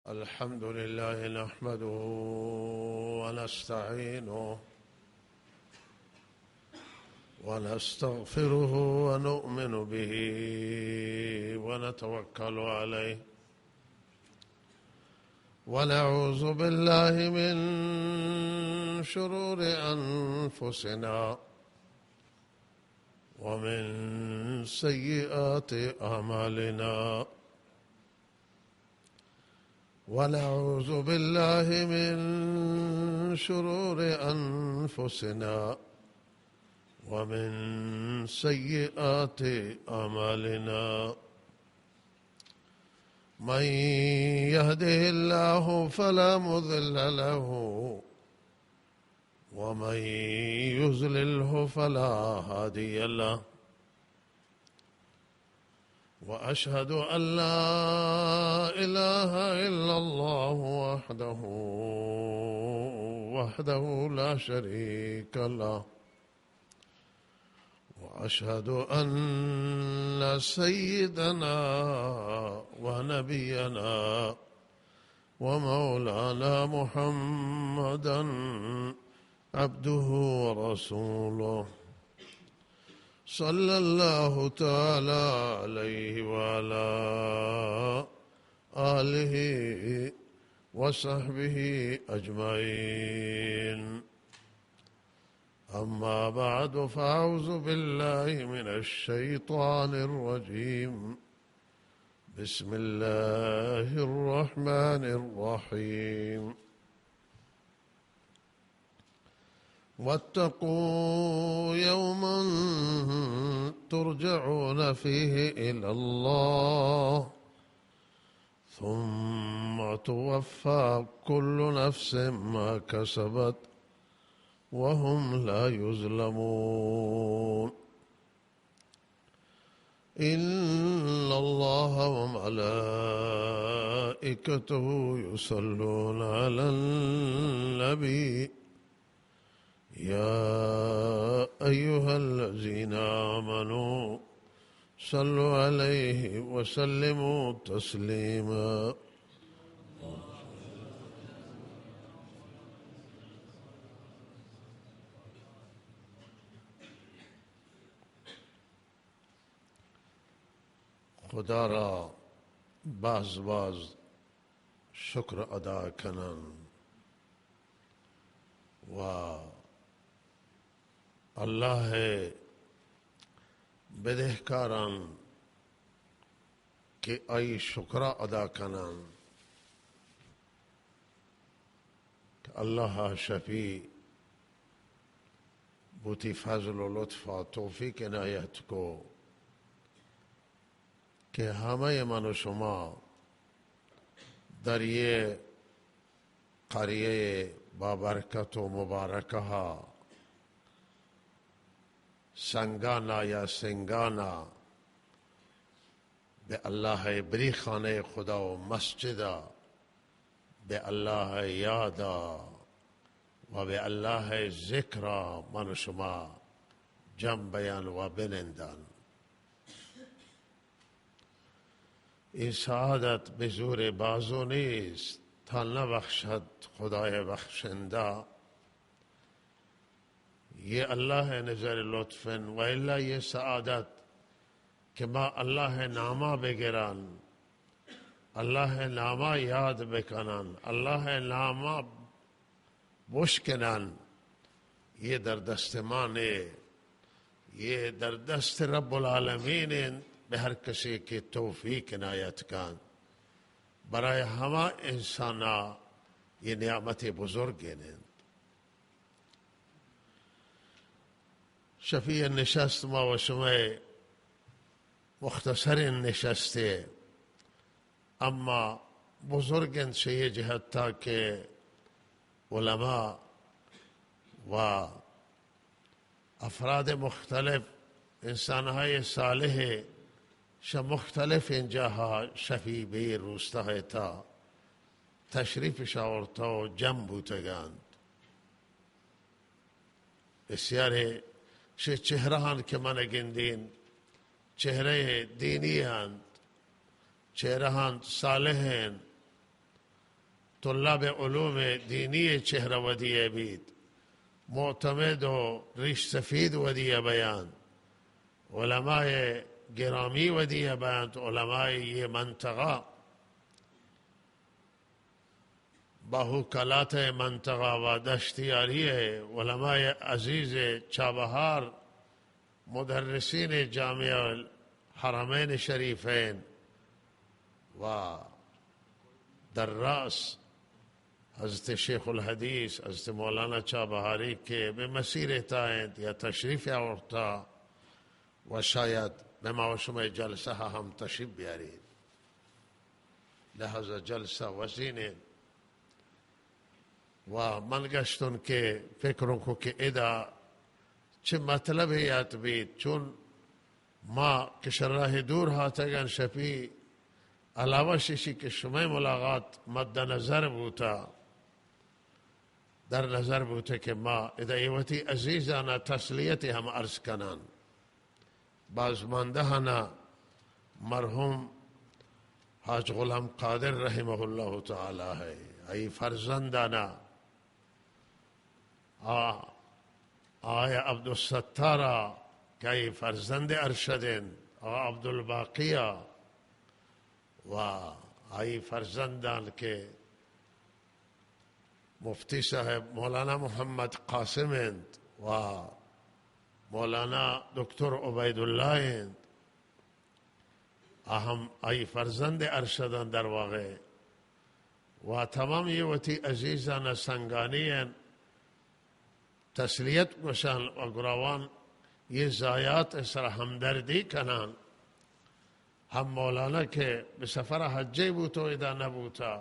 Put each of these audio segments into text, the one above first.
الحمد لله نحمده ونستعينه ونستغفره ونؤمن به ونتوكل عليه ونعوذ بالله من شرور أنفسنا ومن سيئات أعمالنا ونعوذ بالله من شرور أنفسنا ومن سيئات أعمالنا. من يهده الله فلا مضل له ومن يضلله فلا هادي له. وأشهد أن لا إله إلا الله وحده، وحده لا شريك له. وأشهد أن سيدنا ونبينا ومولانا محمدا عبده ورسوله، صلى الله تعالى عليه وعلى آله وصحبه أجمعين. أما بعد، فأعوذ بالله من الشيطان الرجيم. بسم الله الرحمن الرحيم. واتقوا يوما ترجعون فيه إلى الله ثم توفى كل نفس ما كسبت وهم لا يظلمون. إن الله وملائكته يصلون على النبي، يا أيها الذين آمنوا صلوا عليه وسلموا تسليما. خدا را باز باز شکر ادا کنن و اللہ ءِ بدہکاران کہ آئی شکر ادا کنن کہ اللہ ءَ شفی بوتی فضل و لطف ءَ توفیق عنایت کو کہ ہمے من و شما در یہ قریہ بابرکت و مبارکہ ءَ سنگانا یا سنگانا بہ اللہ ءِ بری خانہ خدا و مسجدا بہ اللہ ءِ یادا و بہ اللہ ءِ ذکرا من و شما جم بیان و بنندان۔ این سعادت بہ زور بازو نیست، تا نبخشد خدای بخشندہ۔ یہ اللہ ءِ نظر لطف انت، و الا یہ سعادت کہ ما اللہ ءِ ناما بگران، اللہ ءِ ناما یاد بکنان، اللہ ءِ ناما بشکنان، یہ در دست ما نے، یہ در دست رب العالمین انت، بہ ہر کسے کہ توفیق عنایت کان۔ برای ہما انسانا یہ نعمت بزرگ انت۔ شفیع نشست ما و شمئے مختصرین نشستے، اما بزرگ انت شہ یہ جہتا کہ علماء و افراد مختلف، انسانہای صالح شہ مختلفین جاہا شفی بہ روستہ تا تشریفش آورتہ و جم بوتگانت۔ بسیارے شہ چہرہان کہ من گندین، چہرہ دینی انت، چہرہان صالح انت، طلاب علوم دینی چہرہ ودی ء بیت، معتمد و ریش سفید ودی ء بیانت، علماء گرامی ودی ء بیانت، علماء یہ منطقہ، باہو کلات ء منطقہ و دشتیاری ء علماء عزیز چابہار، مدرسین جامعہ الحرمین شریفین و در رأس حضرت شیخ الحدیث، حضرت مولانا چابہاری کہ بہ مسیر ء تہا انت یا تشریف آورتا و شاید بہ ما و شمئے جلسہ ء ہم تشریف بیاریت۔ لہذا جلسہ وزین انت۔ و من گشتن کہ فکرن کو کہ ادا چہ مطلب یات بیت، چون ما کہ شہ راہ دور ہاتگن شپی، علاوہ ششی کہ شمئے ملاقات مد نظر بوتا، در نظر بوتا کہ ما ادا اے وتی عزیزانا تسلیت ہم عرض کنن۔ بازماندہانا مرحوم حاج غلام قادر رحمہ اللہ تعالی ہے، آئی فرزندانا آ، آیا عبدالستارا کہ آئی فرزند ارشد انت، آ عبدالباقیا و آئی فرزندان کہ مفتی صاحب مولانا محمد قاسم انت و مولانا دکتر عبید اللہ انت، آ ہم آئی فرزند ارشدان در واقع و تمام یہ وتی عزیزان سنگانی انت۔ تسلیت گوشان و گراوان یہ ضایعات سر ہمدردی کنان۔ ہم مولانا کہ بہ سفر حجے بوت و ادا نبوتا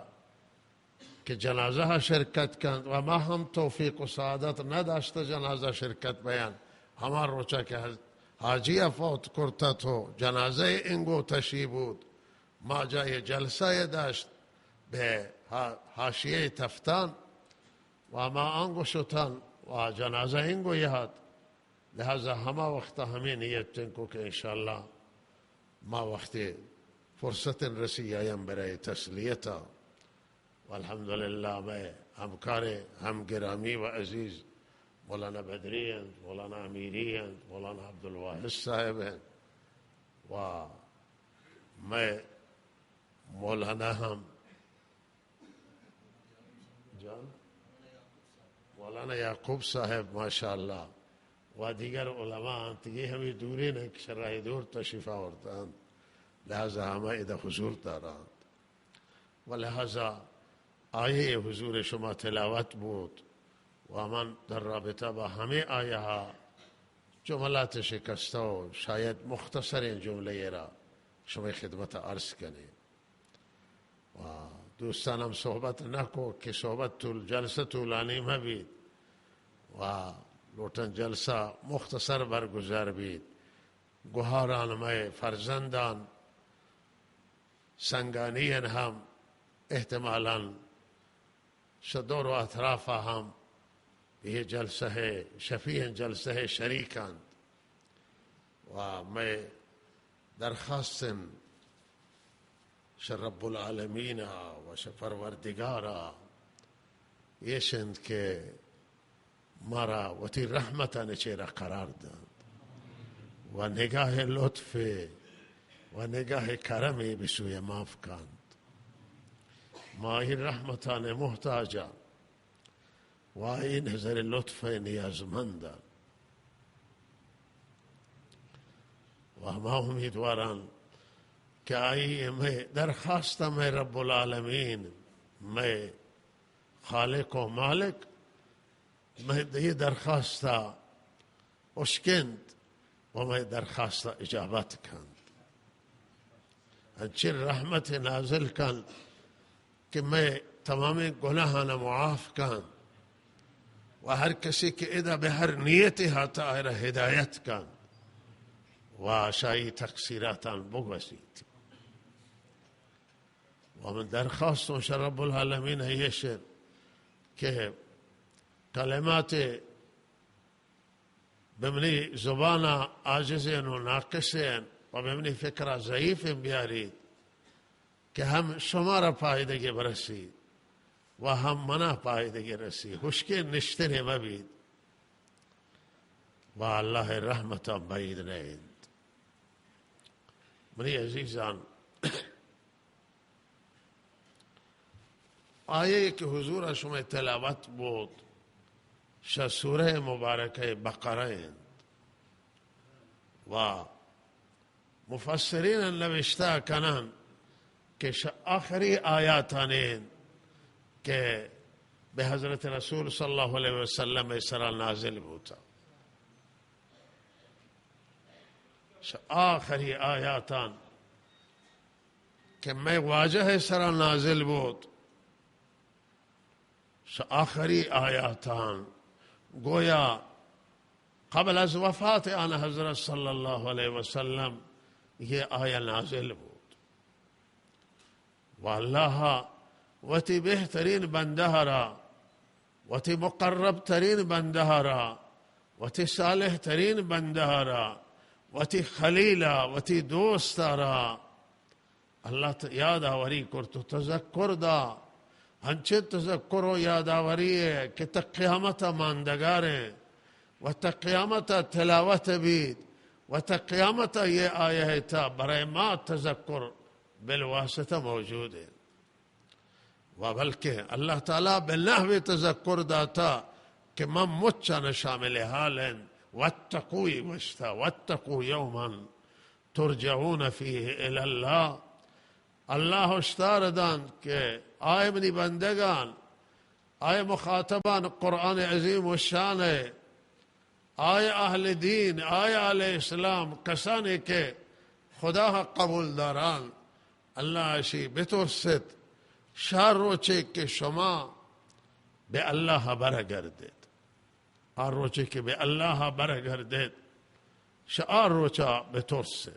کہ جنازہ شرکت کنت و ما ہم توفیق و سعادت نداشت جنازہ شرکت بیان۔ ہما روچا کہ حج-، حاجی فوت کرتا تو جنازہ انگو تشی بود۔ ما جای جلسہ داشت بہ حا-، حاشیہ تفتان و ما آنگو شتان و جنازہ انگو یہات۔ لہذا ہما وقت ہمیں نیت کو کہ انشاءاللہ ما وقت فرصت رسی آیاں برای تسلیتا۔ و الحمدللہ مئے ہمکار ہم گرامی و عزیز مولانا بدری انت، مولانا امیری انت، مولانا عبدالواحد صاحب انت و مئے مولانا ہم جان مولانا یعقوب صاحب ماشاءاللہ و دیگر علماء انت، یہ ہمیں دورین ہیں کہ شہ راہ دور تشریف آورتا انت، لہذا ہما ادا حضور دارا انت و لہذا آیہ حضور شما تلاوت بوت و من در رابطہ با ہمیں آیہا جملات شکستہ و شاید مختصریں جملہ را شمئے خدمت عرض کنیں۔ و دوستان ہم صحبت نہ کو کہ صحبت طول، جلسہ طولانی مہ بیت و لوٹن جلسہ مختصر برگزار بیت۔ گوہاران مئے فرزندان سنگانیان ہم احتمالاً شہ دور و اطرافا ہم یہ جلسہ، شفیع جلسہ شریک انت و مئے درخواست انت شہ رب العالمین و شہ پروردگارا ایش انت کہ مارا وتی رحمتانی چیرا قرار دنت و نگاہ لطف و نگاہ کرم بسوی ما بکنت۔ ما ای رحمتانی محتاجان و ای نظر لطف نیازمندان و ما امیدواران کہ آئی مئے درخواست مئے رب العالمین، مئے خالق و مالک، مئے یہ درخواست اشکنت و مئے درخواست اجابت کنت۔ انچیں رحمت نازل کنت کہ مئے تمامیں گناہان معاف کنت و ہر کسی کہ ادا بہ ہر نیتی ہاتا آئرا ہدایت کنت و شہ آئی تقصیراتان بگوزیت۔ و من درخواستوں شہ رب العالمین ایش کہ کلمات بہ منی زبانا عاجزین و ناقصین و بہ منی فکرا ضعیفین بیاریت کہ ہم شمارا فائدگی برسیت و ہم منا پائدگی رسی، ہشکیں نشتنے مبید و اللہ رحمت بعید نہ انت۔ منی عزیزان، آیے کہ حضور شمئے تلاوت بود، شہ سورہ مبارکہ بقرہ انت و مفسرین نوشتہ کنن کہ شہ آخری آیاتان انت کہ بہ حضرت رسول صلی اللہ علیہ وسلم سرا نازل بوتا۔ شہ آخری آیاتان کہ مئے واجہ سرا نازل بوت، شہ آخری آیاتان، گویا قبل از وفات آن حضرت صلی اللہ علیہ وسلم یہ آیہ نازل بوت۔ و اللہ وتی بہترین بندہ را، وتی مقرب ترین بندہ را، وتی صالح ترین بندہ را، وتی خلیل ء، وتی دوست ء را اللہ ت-، یادآوری کرت و تذکر دا۔ انچیں تذکر و یادآوری ء کہ تا قیامت ء ماندگار ء و تا قیامت ء تلاوت بیت و تا قیامت ء یہ آیہ تا برای ما تذکر بالواسطہ موجود ہے۔ و بلکہ اللہ تعالی بہ نحو تذکر داتا کہ من مچان شامل حال ہیں۔ واتقوا، گوشتا، واتقوا یوما ترجعون فیہ الی اللہ۔ اللہ ہشدار دان کہ آئے منی بندگان، آئے مخاطبان قرآن عظیم و شان ہے، آئے اہل دین، آئے اہل اسلام، کسانی کہ خدا قبول داران، اللہ اشی بترست، شہ روچے کہ شما بہ اللہ برگردید۔ آ روچے کہ بہ اللہ برگردید، شہ آ روچا بترست۔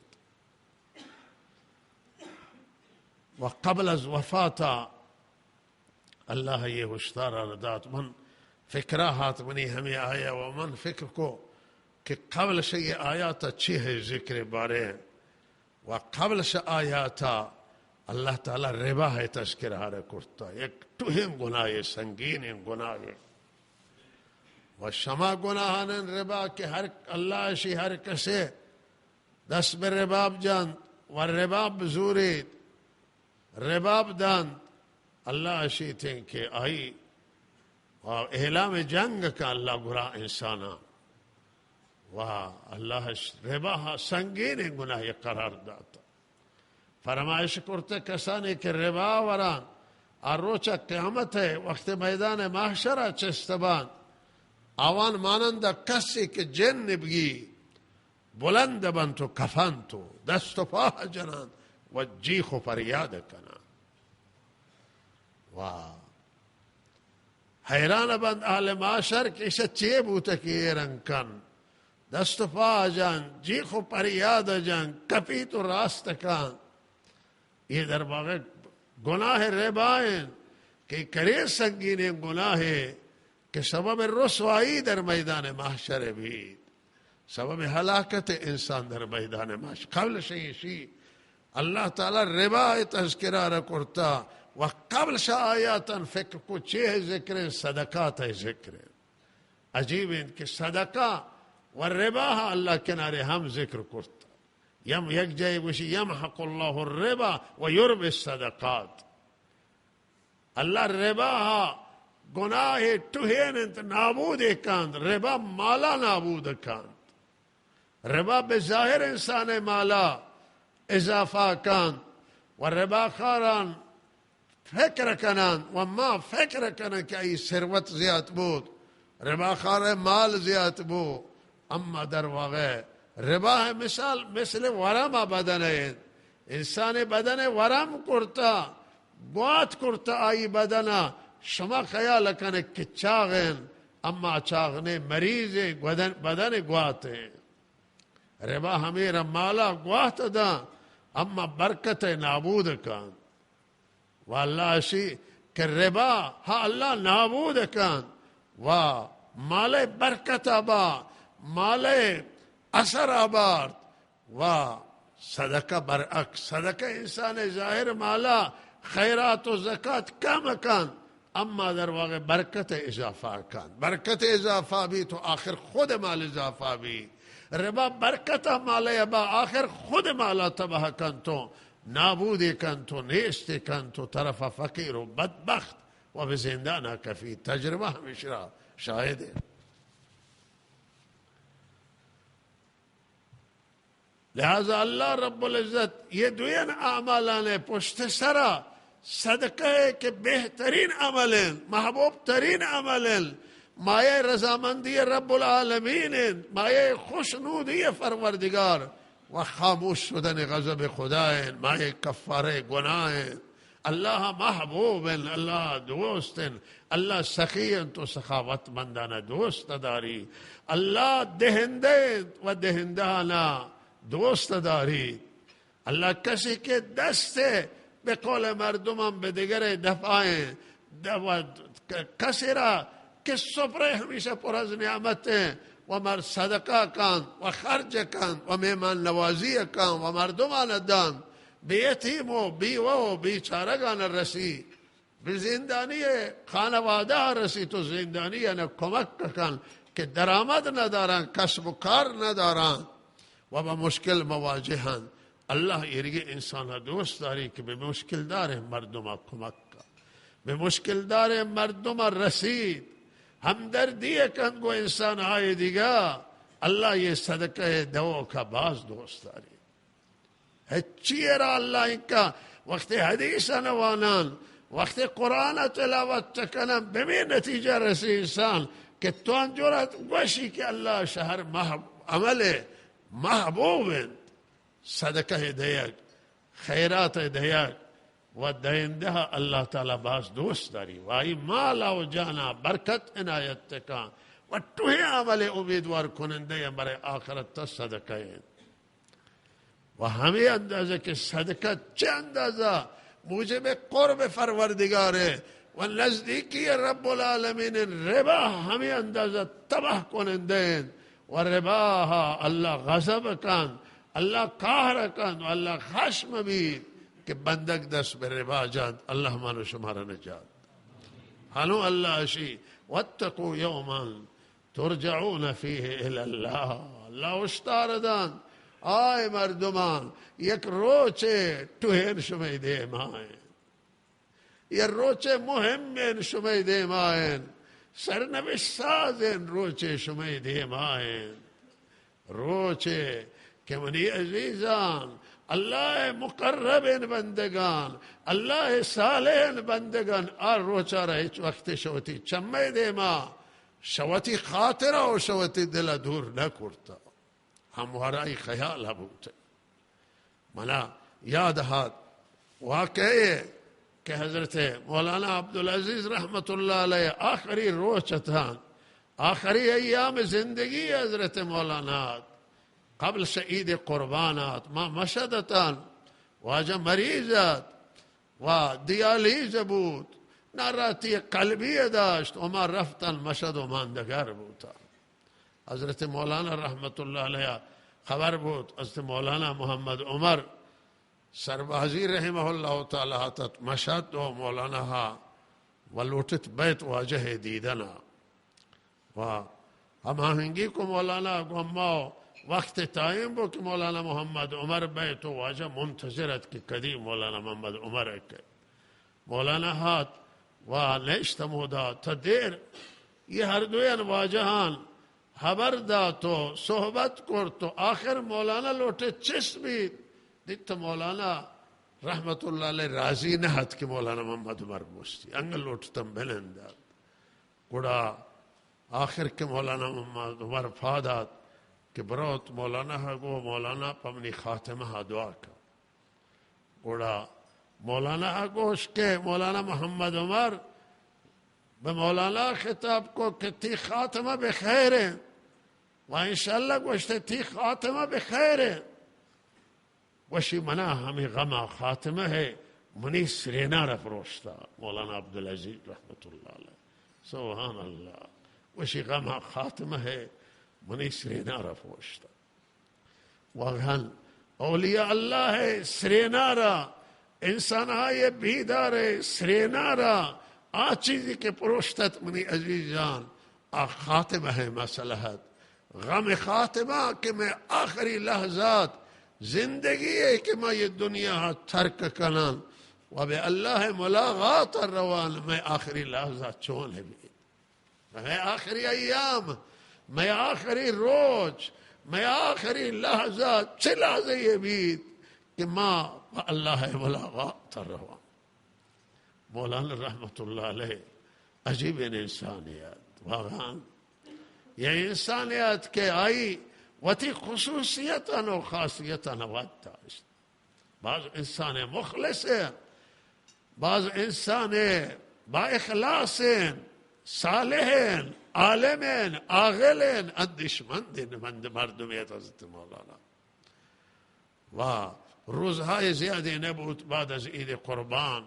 و قبل از وفاتا اللہ یہ ہشدار آر دات۔ من فکرا ہات منی ہمیں آیا و من فکر کو کہ قبل شہ یہ آیاتا چی ہے ذکر بارے و قبل شہ آیاتا اللہ تعالی ربا ہے تذکرہ آر کرتا، یک ٹوہیں گناہ، سنگین گناہ۔ و شما گناہان ربا کہ ہر اللہ شی ہر کسے دست بہ رباب جنت و رباب بزوریت، رباب دنت، اللہ اشیتیں کہ آئی و اعلام جنگ کا اللہ گرا انسانا و اللہ اش ربا سنگین گناہ قرار داتا۔ فرمائش کرتے کسانی کہ ربا وران آ روچ قیامت ہے وقت میدان محشر چست بان، آوان مانند کسی کہ جن بگی بلند بنت و کفنت و دست و پاہ جنان و جیخ و پریاد کنان۔ و حیران بنت اہل معاشر کہ ایشا چے بوتہ کہ اے رنگ کن، دست و پاہ جن، جیخ و پریاد جن، کپیت و راست کن۔ اے در واقع گناہ ربا انت کہ کرے سنگینیں گناہ کہ سبب رسوائی در میدان محشر بیت، سبب ہلاکت انسان در میدان محشر۔ قبل شہ ایشی اللہ تعالی ربا تذکرہ را کرتا و قبل شہ آیاتن فکر کو چے ذکر، صدقات ذکر۔ عجیب انت کہ صدقہ و ربا اللہ کنارے ہم ذکر کرتا۔ یم یک جائے گوشی، یمحق اللہ الربا و یربی الصدقات۔ اللہ ربا گناہ ٹوہین انت، نابود کنت، ربا مالا نابود کنت۔ ربا بہ ظاہر انسان مالا اضافہ کنت و ربا خاران فکر کنن و ما فکر کنن کہ ای ثروت زیات بود، ربا خار مال زیات بو، اما در واقع ربا مثال مثل ورم بدن ہے۔ انسان بدن ورم کرتا، گوات کرتا آئی بدنا، شما خیال کنے کہ چاغن، اما چاغنے مریض ہیں، بدن، بدن گوات ہیں۔ ربا ہمیں را مالا گوات دا، اما برکت نابود کن۔ و اللہ اشی کہ ربا ہا اللہ نابود کن و مال برکت با، مال اثر آبارت و صدقہ برعکس، صدقہ انسان ظاہر مالا خیرات و زکات کم کن، اما در واقع برکت اضافہ کن، برکت اضافہ بی تو آخر خود مال اضافہ بی. ربا برکت مال ابا، آخر خود مالا تباہ کن تو، نابودی کن تو، نیستی کن تو، طرف فقیر و بدبخت و به زندان کفی. تجربہ ہمیشرا شاہد ہے. لہذا اللہ رب العزت یہ دوین اعمالان پشت سرا صدقہ ہے کہ بہترین عمل ہیں، محبوب ترین عمل ہیں، مایہ رضامندی رب العالمین ہیں، مایہ خوشنودی پروردگار و خاموش شدن غضب خدا ہیں، مایہ کفارہ گناہ ہیں. اللہ محبوب ہیں، اللہ دوست ہیں، اللہ سخی ہیں تو سخاوت مندان دوست داری. اللہ دہندہ ہیں و دہندانا دوست داری. اللہ کسی کہ دست به قول مردمان به دگرے دفعہ ہیں، د-، و ک-، کسی را کہ سپرے ہمیشہ پر از نعمت ہیں و مر صدقہ کن و خرج کن و مہمان نوازی کن و مردمان دن، بے یتیم و بیوہ و بیچارگان رسی، بہ زندانی خانوادہ رسی تو زندانی آناں کمک کن کہ درآمد ندارن، کسب و کار ندارن و بہ مشکل مواجہ انت. اللہ ایرگی انسان دوست داری کہ بہ مشکل دار مردم کمک کن، بہ مشکل دار مردم رسید، ہمدردی کن گو انسان آئے دیگا. اللہ یہ صدقہ دو کا باز دوست داری. ہچی را اللہ انکا وقت حدیث نوانان، وقت قرآن تلاوت چکنن، بمی نتیجہ رسی انسان کہ تو انجورت گوشی کہ اللہ شہر مح-، عمل محبوب انت، صدقہ دیگ، خیرات دیگ و دینده اللہ تعالی باز دوست داری و آئی مال و جانا برکت عنایت تکان و ٹوہیں عمل امیدوار کنندہ برای آخرت تا صدقہ انت. و ہمے اندازہ کہ صدقہ چہ اندازہ موجب قرب پروردگار ہے و نزدیکی رب العالمین، ربا ہمے اندازہ تباہ کنندہ انت و ربا ہا اللہ غضب کن، اللہ قہر کن و اللہ خشم بیت کہ بندگ دست بہ ربا جانت. اللہ من و شمارا نجات. ہنو اللہ اشی، واتقوا یوما ترجعون فیه الی اللہ. اللہ اشتار دان، آئے مردمان، یک روچے ٹوہین شمئے دیمائیں، یہ روچے مہمین شمئے دیمائیں، سرنوشت سازین روچے شمئے دیمائیں. روچے کہ منی عزیزان، اللہ مقربین بندگان، اللہ صالحین بندگان، آ روچا را ہچ وقت شوتی چمے دیما، شوتی خاطرہ و شوتی دل دور نہ کرتا. ہموارا ای خیال بوتے. منا یاد ہات واقعے کہ حضرت مولانا عبدالعزیز رحمت اللہ علیہ آخری روچ اتان، آخری ایام زندگی حضرت مولانا ات، قبل شہ عید قربان ات، ما مشہد اتان، واجہ مریض ات و دیالیز بوت، ناراحتی قلبی داشت و ما رفتن مشہد و ماندگر بوتان. حضرت مولانا رحمت اللہ علیہ خبر بوت، حضرت مولانا محمد عمر سربازی رحمہ اللہ تعالی اتت مشہد و مولانا ہا و لوٹت بیت واجہ دیدنا و ہماہنگی کو مولانا گو اما وقت تعین بو کہ مولانا محمد عمر بیت و واجہ منتظر ات کہ کدی مولانا محمد عمر کے. مولانا ہات و نشت ہمودا تا دیر. یہ ہر دویان واجہان ہبر دات و صحبت کرت و آخر مولانا لوٹت چست بیت، دیت مولانا رحمت اللہ علیہ راضی نہ ات کہ مولانا محمد عمر بوستی، انگہ لوٹتم بنندات. گڑا آخر کہ مولانا محمد عمر پاد آت کہ بروت، مولانا ہا گو مولانا پہ منی خاتمہ ہا دعا کن. گڑا مولانا ء گوش کہ مولانا محمد عمر بہ مولانا خطاب کو کہ تی خاتمہ بخیر انت و انشاءاللہ گوشتے تی خاتمہ بخیر انت. گوشی منا ہمیں غم خاتمہ ہے، منی سرینار پروشتا مولانا عبدالعزیز رحمت اللہ علیہ. سبحان اللہ. گوشی غم خاتمہ ہے، منی سرینار پروشتا. واقعاً اولیاء اللہ ء سرینارا، انسان ء بیدار ء سرینارا آ چیزی کہ پروشتت منی عزیزان، آ خاتمہ ءِ مسئلہ ات۔ غم خاتمہ کہ مئے آخری لحظات، زندگی ءَ کہ ما یہ دنیا ءَ ترک کنن و بہ اللہ ءِ ملاقات ءَ روان، مئے آخری لحظات چون بیت؟ مئے آخری ایام، مئے آخری روچ، مئے آخری لحظات چہ لحظہ یہ بیت کہ ما بہ اللہ ءِ ملاقات ءَ روان؟ مولانا رحمت اللہ علیہ عجیبیں انسانے ات، واقعاً یہ انسانے ات کہ آئی وتی خصوصیتاں و خاصیتاں وت داشت۔ باز انسان مخلص انت، باز انسان با اخلاص انت، صالح انت، عالم انت، عاقل انت، اندیشمند انت، مند مردمے ات حضرت مولانا۔ و روزهای زیادی نبوت، بعد از عید قربان،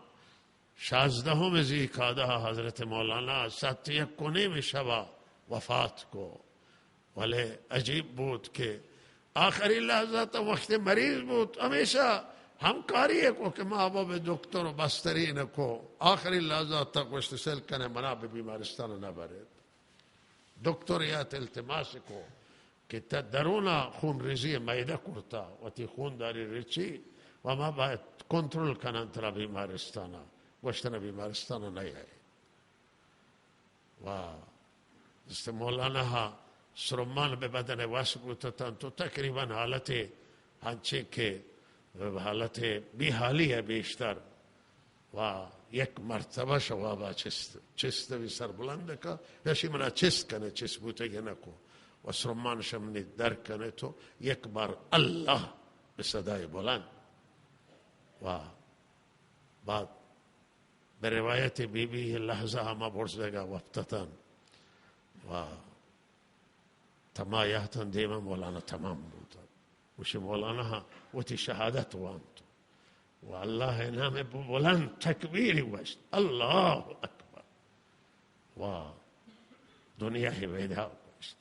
شانزدهم ذی‌قعده، حضرت مولانا ساعت یک و نیم شبا وفات کو۔ ولی عجیب بوت کہ آخری لحظات وقت مریض بوت، ہمیشہ ہمکاری کو کہ ما بہ دکتر و بسترین کو۔ آخری لحظات گوشت سل کنے، منا بہ بیمارستان نبرید۔ دکتر یات، التماس کو کہ تہ درون ءَ خون ریزی معدہ کرتا، وتی خون داری رچی و ما باید کنترل کنن ترا بیمارستان ءَ۔ گوشتن بیمارستان ءَ نیائے۔ و حضرت مولانا ءَ سرمان بہ بدن وس بوتتن تو تقریباً حالت ہنچیں کہ حالت بے حالی ءَ بیشتر و یک مرتبہ شوابا چست، چست بی سربلند کا، یشی منا چست کنے، چست بوتگی نکو۔ و سرمان شمنی در کنے تو یک بار اللہ بہ صدای بلند۔ و بعد بہ روایت بی بی یہ لحظہ ہما برزگا وپتتن۔ و تما یاتن دیما مولانا تمام بوتن۔ گوشی مولانا ہاں وتی شہادت وانت و اللہ نام بلند تکبیری گوشت، اللہ اکبر۔ و دنیا ہی ویدا گوشت۔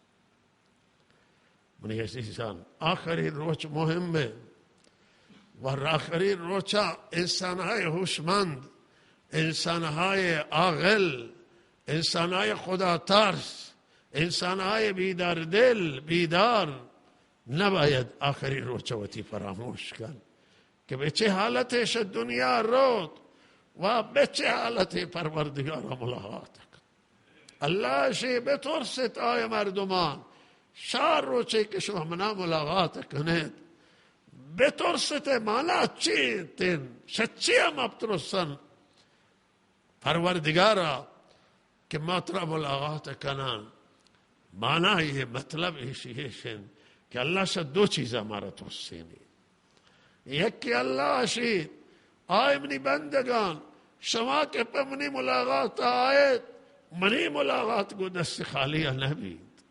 منی عزیزان، آخری روچ مہم ہے۔ و آخری روچا انسان‌های ہوشمند، انسان‌های عاقل، انسان‌های خدا ترس، انسان‌های بیدار دل، بیدار، نباید آخری روچ وتی فراموش کن کہ بہ چہ حالتے شہ دنیا روت و بہ چہ حالتے پروردگارا ملاقات کن۔ اللہ شی بترست آئے مردمان، شار روچے کہ شما منا ملاقات کنید، بترست مانا چی انت؟ شہ چیا ما بترسن؟ پروردگارا کہ ما ترا ملاقات کنان، مانا یہ مطلب ایشی ایش انت کہ اللہ شہ دو چیزا مارا ترسینی۔ یکی اللہ شی، آئے منی بندگان، شما کہ پہ منی ملاقات آئیت، منی ملاقات گو دست خالی نہ بیت۔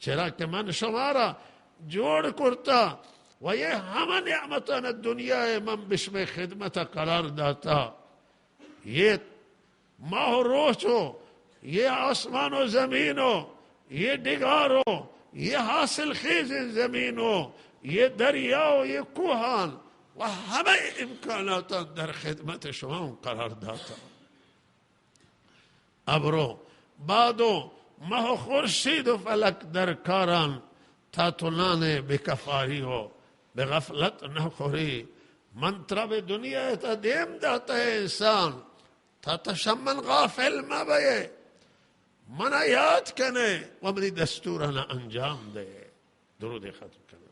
چرا کہ من شمارا جوڑ کرتا و یہ ہمہ نعمتان دنیا ء من بشمے خدمت قرار داتا۔ یہ ماہ و روچ و یہ آسمان و زمین و یہ ڈگار و یہ حاصل خیز زمین و یہ دریا و یہ کوہان و ہمہ امکاناتان در خدمت شما قرار داتا۔ ابر و باد و مہ و خورشید و فلک درکاران، تا تو نانے بکفاری و بہ غفلت نخوری۔ من ترا بہ دنیا ء تا دیم داتہ انسان، تا تا شمن غافل مہ بئے، منا یاد کنے و منی دستوران انجام دے۔ درود ختم کناں۔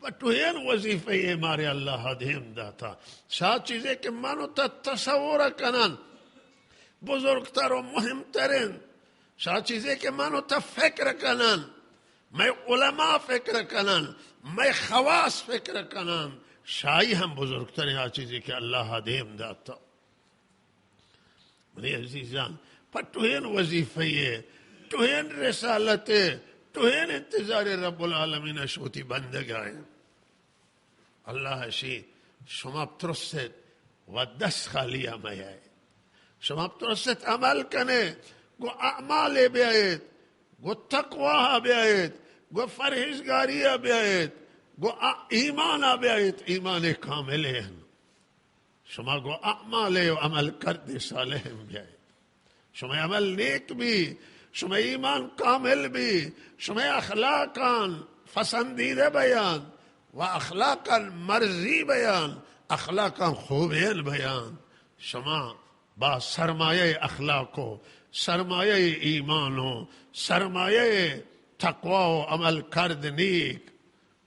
پہ ٹوہین وظیفہ ء مارے اللہ ء دیم داتا۔ شا چیزے کہ من و تا تصور کنن بزرگتر و مہمترین، شا چیزے کہ من و تا فکر کنن، مئے علماء فکر کنن، مئے خواص فکر کنن، شاہی ہم بزرگترین آ چیزے کہ اللہ ء دیم داتا۔ منی عزیزان، پہ ٹوہین وظیفہ ء، ٹوہین رسالت ء، ٹوہین انتظار رب العالمین ء شوتی بندگ آئیں۔ اللہ اشی، شما بترسیت و دست خالی ء میائیت۔ شما بترسیت عمل کنے، گو اعمال بیائیت۔ گو تقواہ بیایت، گو پرہیزگاری بیایت، گوں آ ایمان ءَ بیایت، ایمان کامل اِنت۔ شما گوں اعمال و عمل کرد صالح بیایت۔ شمئے عمل نیک بی، شمئے ایمان کامل بی، شمئے اخلاقان پسندیدہ بیان و اخلاقان مرضی بیان، اخلاقان خوبین بیان۔ شما با سرمایہ اخلاق و سرمایہ ایمان و سرمایہ تقوا و عمل کرد نیک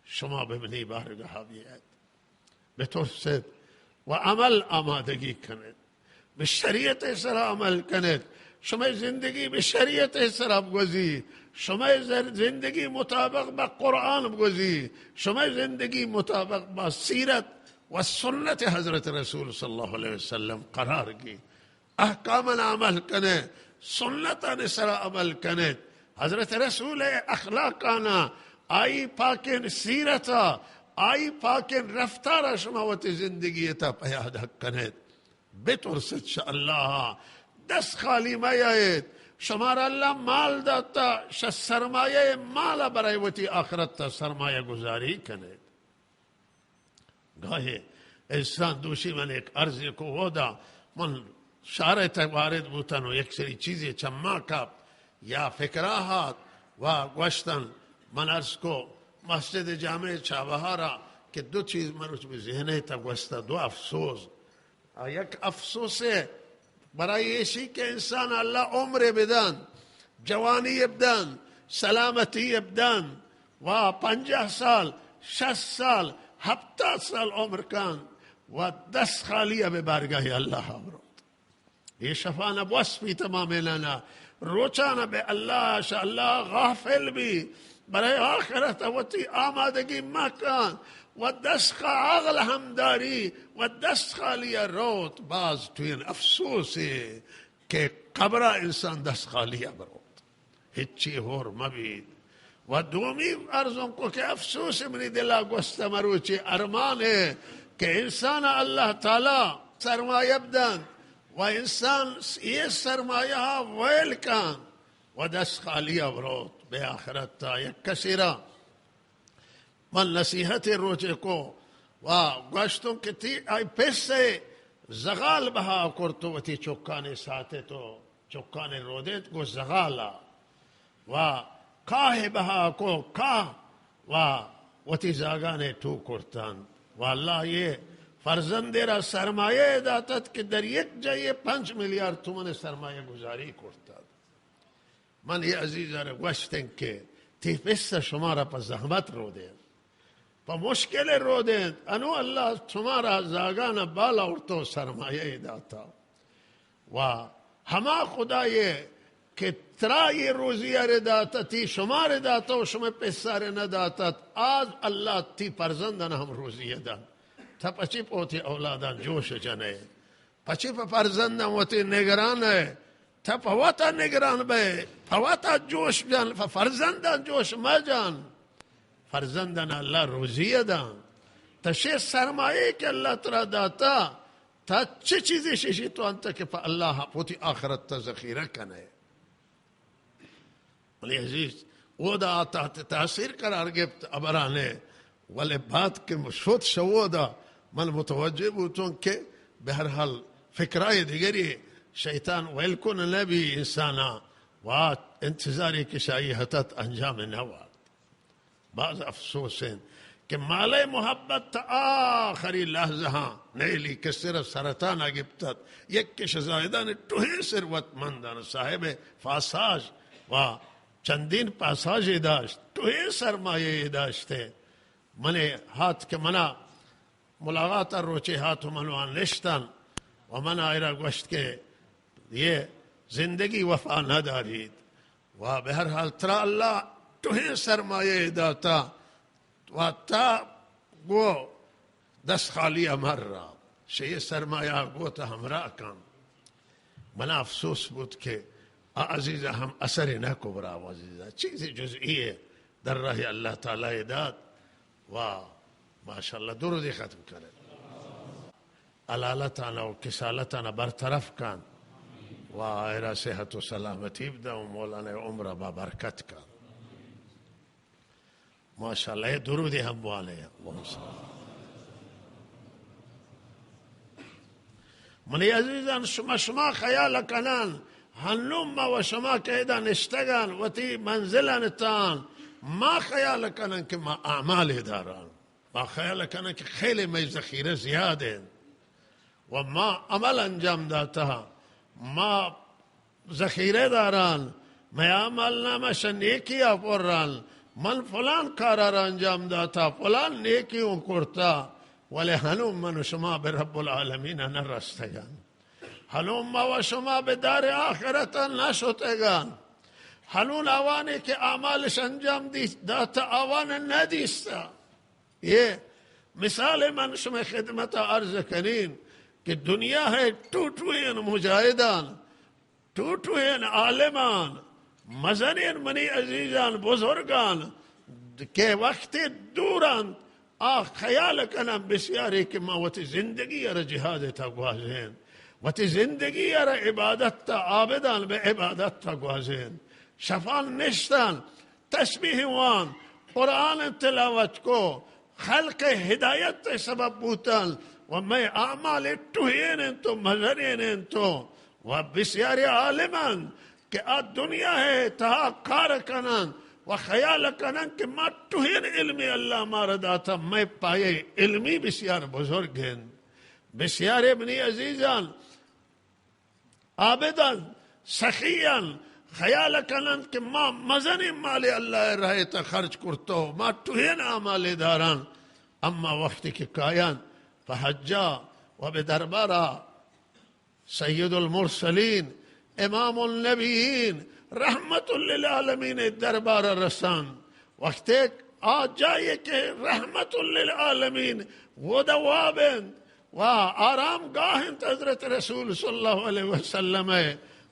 شما بہ منی بارگاہ بیایت۔ بترسیت و عمل آمادگی کنیت۔ بہ شریعت سرا عمل کنیت۔ شمئے زندگی بہ شریعت سرا بگوزی۔ شمئے زر-، زندگی مطابق با قرآن بگوزی۔ شمئے زندگی مطابق با سیرت و سنت حضرت رسول صلی اللہ علیہ وسلم قرار گی۔ احکاماں عمل کنیت، سنتانی سرا عمل کنیت، حضرت رسول اخلاقانا، آئی پاکین سیرتا، آئی پاکین رفتارا شما وتی زندگی تا پیادہ کنیت۔ بترسیت شہ اللہ، دست خالی میایت۔ شمارا اللہ مال داتا، شہ سرمایہ مالا برای وتی آخرت تا سرمایہ گذاری کنیت۔ گاہے انسان دوشی من یک عرضے کو، اودا من شارع تہ وارد بوتن و یک سری چیزے چما کپت یا فکرا ہات و گوشتن، من عرض کو مسجد جامع چابہارا کہ دو چیز مروچ بہ ذہنے تہ گوستہ، دو افسوس۔ آ یک افسوسے برای ایشی کہ انسان اللہ عمرے بدن، جوانی بدن، سلامتی بدن، و پنجاہ سال، شصت سال، ہپتاد سال عمر کن و دست خالی بہ بارگاہ اللہ بروت۔ یہ شفانہ بوس بی تمام انانا، روچانہ بہ اللہ شہ اللہ غافل بی، برای آخرت وتی آمادگی مکن و دست خا-، عقل ہم داری و دست خالی روت، باز تو این افسوسے کہ قبرا انسان دست خالی بروت۔ ہچی ہور مبیت۔ و دومی عرض اوں کو کہ افسوس منی دلا گوستہ مروچی ارمانے کہ انسان اللہ تعالی سرمایہ بدنت و انسان یہ سرمایہ ویل کن و دست خالی بروت بہ آخرت تا یک کسی را۔ من نصیحت روچے کو و گوشتوں کہ تی آئی پیسے زغال بہا کرت و وتی چکانے ساتت و چکانے رودینت گو زغالا و کاہ بہا کو کاہ و وتی زاگانے ٹو کرتنت و اللہ یہ فرزندے را سرمایہ داتت کہ در یک جا یہ پنچ میلیارد تومن سرمایہ گذاری کرتت۔ من یہ عزیزان گوشتن کہ تی پس شمارا پہ زحمت رودینت، پہ مشکل رودینت، انو اللہ شمارا زاگان بالا اورتو سرمایہ داتا و ہما خدایے کہ ترا یہ روزی ارے داتا، تی شمارے داتا و شمے پسارے نہ داتت، آز اللہ تی پرزندن ہم روزی دن۔ تہ پچی پوتی اولادان جوش جنے۔ پچی پہ فرزنداں وتی نگران ئے؟ تہ پہ وتا نگران بئے، پہ وتا جوش بجن، پہ فرزنداں جوش مجن۔ فرزنداں اللہ روزی داں۔ تہ شے سرمایہ کہ اللہ ترا داتا، تہ چہ چیزے ششی تو انت کہ پہ اللہ وتی آخرت تا ذخیرہ کنئے؟ منی عزیز، اودا آ تحت تاثیر قرار گپت ہبرانے، ولے بعد کہ شد شہ اودا من متوجہ بوتوں کہ بہرحال فکرائے دگری، شیطان ویل کن نبی انسانا، و انتظاری کہ شاہی حتت انجام نہ وارت۔ باز افسوس انت کہ مالئے محبت تا آخری لحظہاں نیلی کہ صرف سرطانا گپتت، یک کہ شہ زاہدان ٹوہیں ثروت مندان صاحب پاساژ و چندین پاساژے داشت، ٹوہیں سرمایہ یے داشتے۔ منے ہات کہ منا ملاقات روچے ہات و من وان نشتن و من آئرا گوشت کہ یہ زندگی وفا نہ داریت۔ و بہرحال ترا اللہ ٹوہیں سرمایہ داتا و تا گو دست خالی امر را شہ یہ سرمایہ گو تا ہمراہ کن۔ منا افسوس بوت کہ آ عزیزہ ہم اثر نہ کو برا و عزیزہ چیزی جزئی ہے در راہ اللہ تعالی دات و ماشاءاللہ درودی ختم کرے۔ حلالتانا و کسالتانا برطرف کن و آئرا صحت و سلامتی بدن و مولانا عمر با برکت کن۔ ماشاءاللہ، اے درودے ہم والے۔ اللہم صل۔ منی عزیزان، شما، شما خیال کنن، ہنو ما و شما کہ ادا نشتگان، وتی منزلان تان، ما خیال کنن کہ ما اعمال داران، ما خیال کنن کہ خیلی مئے ذخیرہ زیاد انت و ما عمل انجام داتا، ما ذخیرہ داران، مئے اعمال نامہ شہ نیکی ء پران، من فلان کارا را انجام داتا، فلان نیکی اوں کرتا، ولے ہنو من و شما بہ رب العالمین ء نہ رستگان۔ ہنو ما و شما بہ دار آخرت ء نہ شتگان۔ ہنون آوانے کہ اعمالش انجام دی-، داتا، آوان نہ دیستا۔ یہ مثال من شما خدمت عرض کنین کہ دنیا ہے ٹوٹوین مجاہدان، ٹوٹوین عالمان، مزنین منی عزیزان، بزرگان کہ وقت دوران آ خیال کنن بسیاری کہ ما وتی زندگی ء را جہاد ء تھا گوازین، وتی زندگی ء را عبادت تھا، عابدان بہ عبادت تھا گوازین، شفان نشتان، تسبیح وان، قرآن تلاوت کو، خلق ہدایت سبب بوتن و مئے اعمال ٹوہین انت و مزنین انت و بسیاری عالمان کہ آ دنیا ہے تہا کار کنن و خیال کنن کہ ما ٹوہین علم اللہ مارا داتا، مئے پایہ علمی بسیار بزرگ انت۔ بسیار ابنی عزیزان، عابدان، سخیان خیال کنن کہ ما مزنیں مال اللہ ء راہ ء تہ خرچ کرتو، ما ٹوہین اعمال داران، اما وقتی کہ کایان پہ حجا و بہ دربارا سید المرسلین، امام النبیین، رحمت للعالمین دربارا رسان، وقتی آ جائے کہ رحمت للعالمین ودا واب انت، و آرام گاہ انت حضرت رسول صلی اللہ علیہ وسلم ء،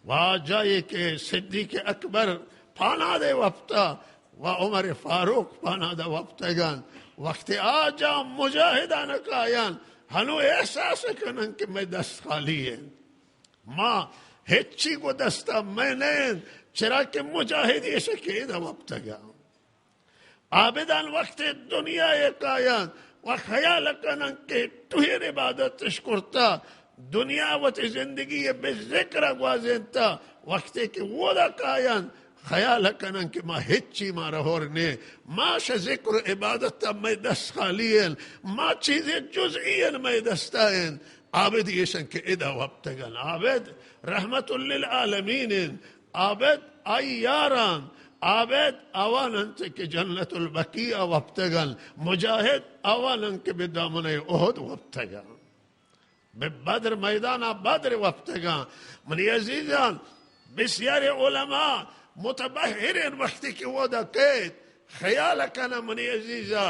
و آ جائے کہ صدیق اکبر پاناد وپتا و عمر فاروق پاناد وپتگان، وقت آ جا مجاہدان کایان ہنو احساس کنن کہ مئے دست خالی انت، ما ہچی گو دستا مئے نہ انت، چرا کہ مجاہد ایش کہ ادا وپتگان۔ عابدان وقت دنیا ء کایان و خیال کنن کہ ٹوہین عبادتش کرتا، دنیا وتی زندگی ء بہ ذکر ء گوازینتا، وقتی کہ ودا کایان خیال کنن کہ ما ہچی مارا ہور نے، ما شہ ذکر و عبادت ء مئے دست خالی ان، ما چیزیں جزئی ان مئے دستا ان۔ عابد ایشن کہ ادا وپتگن۔ عابد رحمت للعالمین انت۔ عابد آئی یاران۔ عابد آوان انت کہ جنت البقیع وپتگن۔ مجاہد آوان انت کہ بہ دامنہ احد وپتگن۔ بہ بدر میدان بدر وپتگن۔ منی عزیزان، بسیار علماء متبحرین وقتی کہ ودا کیت، خیال کناں منی عزیزا،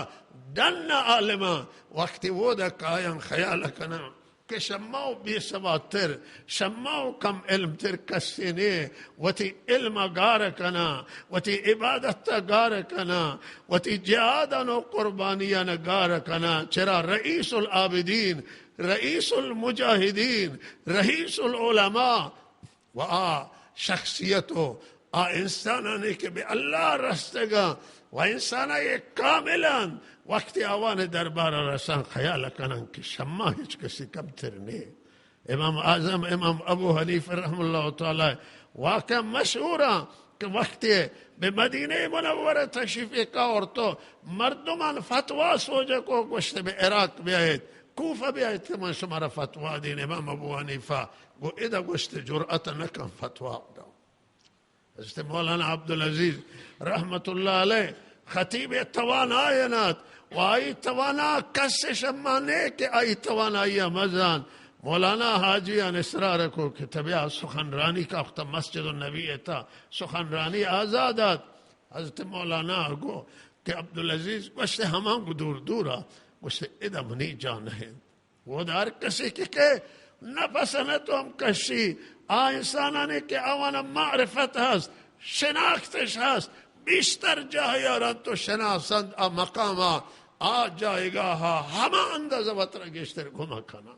ڈن عالماں وقتی ودا کایاں خیال کناں کہ شما و بے سوادتر، شما و کم علم تر کسے نے، وتی علم گار کناں، وتی عبادت گار کناں، وتی جہادان و قربانیان گار کناں۔ چرا رئیس العابدین، رئیس المجاہدین، رئیس العلماء، و آ شخصیت و آ انسانانی کہ بہ اللہ رستگاں و انسانای کاملان وقتی آوان دربار رسان خیال کنن کہ شما ہچ کسی کمتر نے۔ امام اعظم امام ابو حنیفہ رحم اللہ تعالی واقعہ مشہوراں کہ وقتی بہ مدینہ منورہ تشریف کا اور تو مردمان فتوا سوجہ کو گوشت بہ عراق بیایت، کوفہ بیایت کہ من شمارا فتوا دین۔ امام ابو حنیفہ گو ادا گوشت جرأت نہ کن فتوا دا۔ حضرت مولانا عبدالعزیز رحمت اللہ علیہ خطیب توانائی نات و آئی توانا کس شما نے کہ آئی توانائی مزان۔ مولانا حاجی ان اصرار کو کہ تبیا سخنرانی کا وقت مسجد النبی تا سخنرانی آزادات۔ حضرت مولانا گو کہ عبدالعزیز گوشت ہمان گو دور دورا، گوشت ادا منی جان ہے۔ ودا ہر کسی کہ کہ نفس نہ تو ہم کشی، آ انسانانی کہ آوانا معرفت ہست، شناختش ہست، بیشتر جاہ یاران تو شناسند آ مقاما، آ جایگاہا ہما اندازہ وترا گیشتر گم کنن۔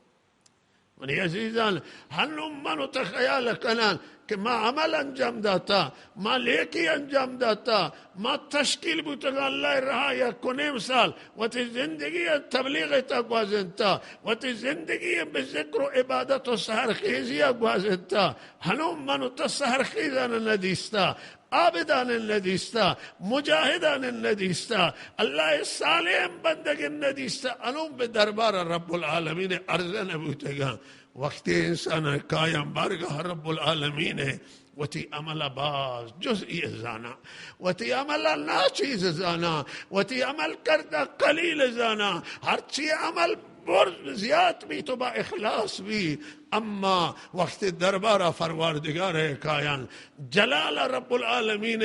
منی عزیزان، ہنوں من و تو خیال کنان کہ ما عمل انجام داتا، ما لیکی انجام داتا، ما تشکیل بوتگاں اللہ راہ یک و نیم سال، وتی زندگی تبلیغ تا گوازینتا، وتی زندگی بہ ذکر و عبادت و سحر خیزی گوازینتا۔ ہنوں من و تو سحر خیزان ندیستا، عابدان ندیستا، مجاہدان ندیستا، اللہ صالحین بندگین ندیستا، انوں بہ دربار رب العالمین عرض نبوتگاں۔ وقتی انسان کایاں بارگاہ رب العالمین، وتی عمل باز جزئی زانا، وتی عمل ناچیز زانا، وتی عمل کردہ قلیل زانا، ہرچی عمل برز زیات بی تو با اخلاص بی، اما وقت دربار پروردگار کایان، جلال رب العالمین،